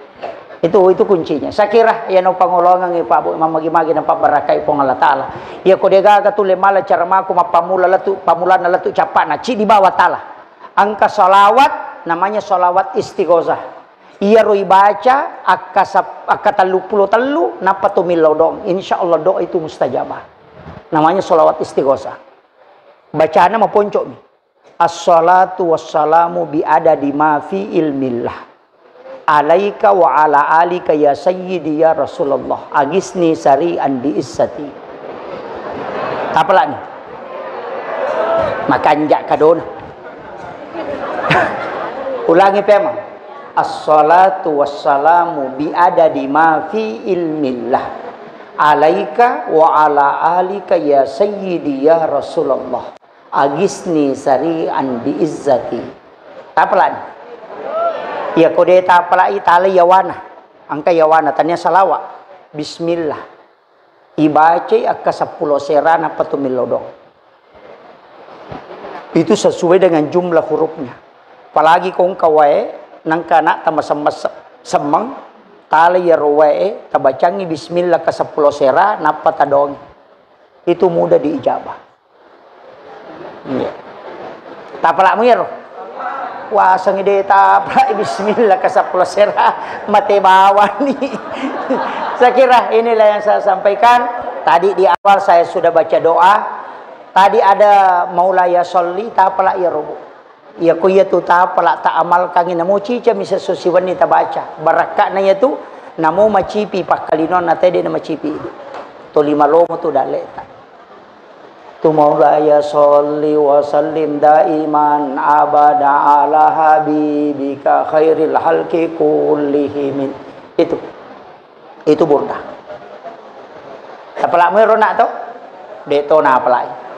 Itu, itu kuncinya. Saya kira, ya, no pangolongan, Pak Bu, mamagi-magi na pabbarakai Puang Allah Ta'ala. Ya, ko degaga tu le mala cara maku mappammula letu, pammulanna letu capana, ci di bawah tala. Angka salawat, namanya salawat istighosah. Iya roi baca, akka sap-, akka tellu pulo tellu, nappa tu millau doang. Insya Allah doa itu mustajabah. Namanya salawat istighosah. Bacana maponcok mi. Assalatu wassalamu bi adadi ma fi ilmillah. Alaika wa ala alika ya sayyidi ya Rasulullah. Agisni sari'an bi issati. Apa lagi? Makanja kadona. Ulangi pemang. Assalatu wassalamu bi adadi ma fi ilmillah alaika wa ala alika ya sayyidi ya Rasulullah. Agisni sari'an bi izzati. Tapalani. Iya kode tapalai tala yawana. Angka yawana tania salawa. Bismillah. Ibacai akka seppulo sera nappa tu milodong. Itu sesuai dengan jumlah hurufnya. Apalagi ko engka wae, nangka anak tama semmeng, tala iyaro wae, tabacangi bismillah ke seppulo sera, nappa tadong. Itu mudah diijabah. Iya. Tapalakmu iyaro. Wasengi de tapalak bismillah ke seppulo sera, mate bawani. Saya kira inilah yang saya sampaikan. Tadi di awal saya sudah baca doa. Tadi ada maulaya sholli, tapalak iyaro, Bu. Iya ko iya tu tapalak ta amalkangi namo cica misa susiwenni tabaca. Barakka'na iya tu namo macipi pakkalinonna tede na macipi. Tolima lomo tu daleta. Tu maulaya sholli wa sallim daiman abada ala habibika khairil halki kullihim. Itu. Itu burdah. Tapalakmu ero nak to? De to napalai.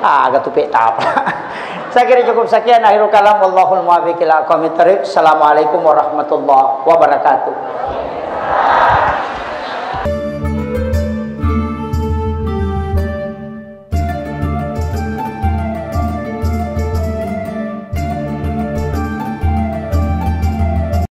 Aga tu pe tapa. Saya kira cukup sekian akhirul kalam. Wallahul muwaffiq ila aqwamit thariq. Assalamualaikum warahmatullahi wabarakatuh.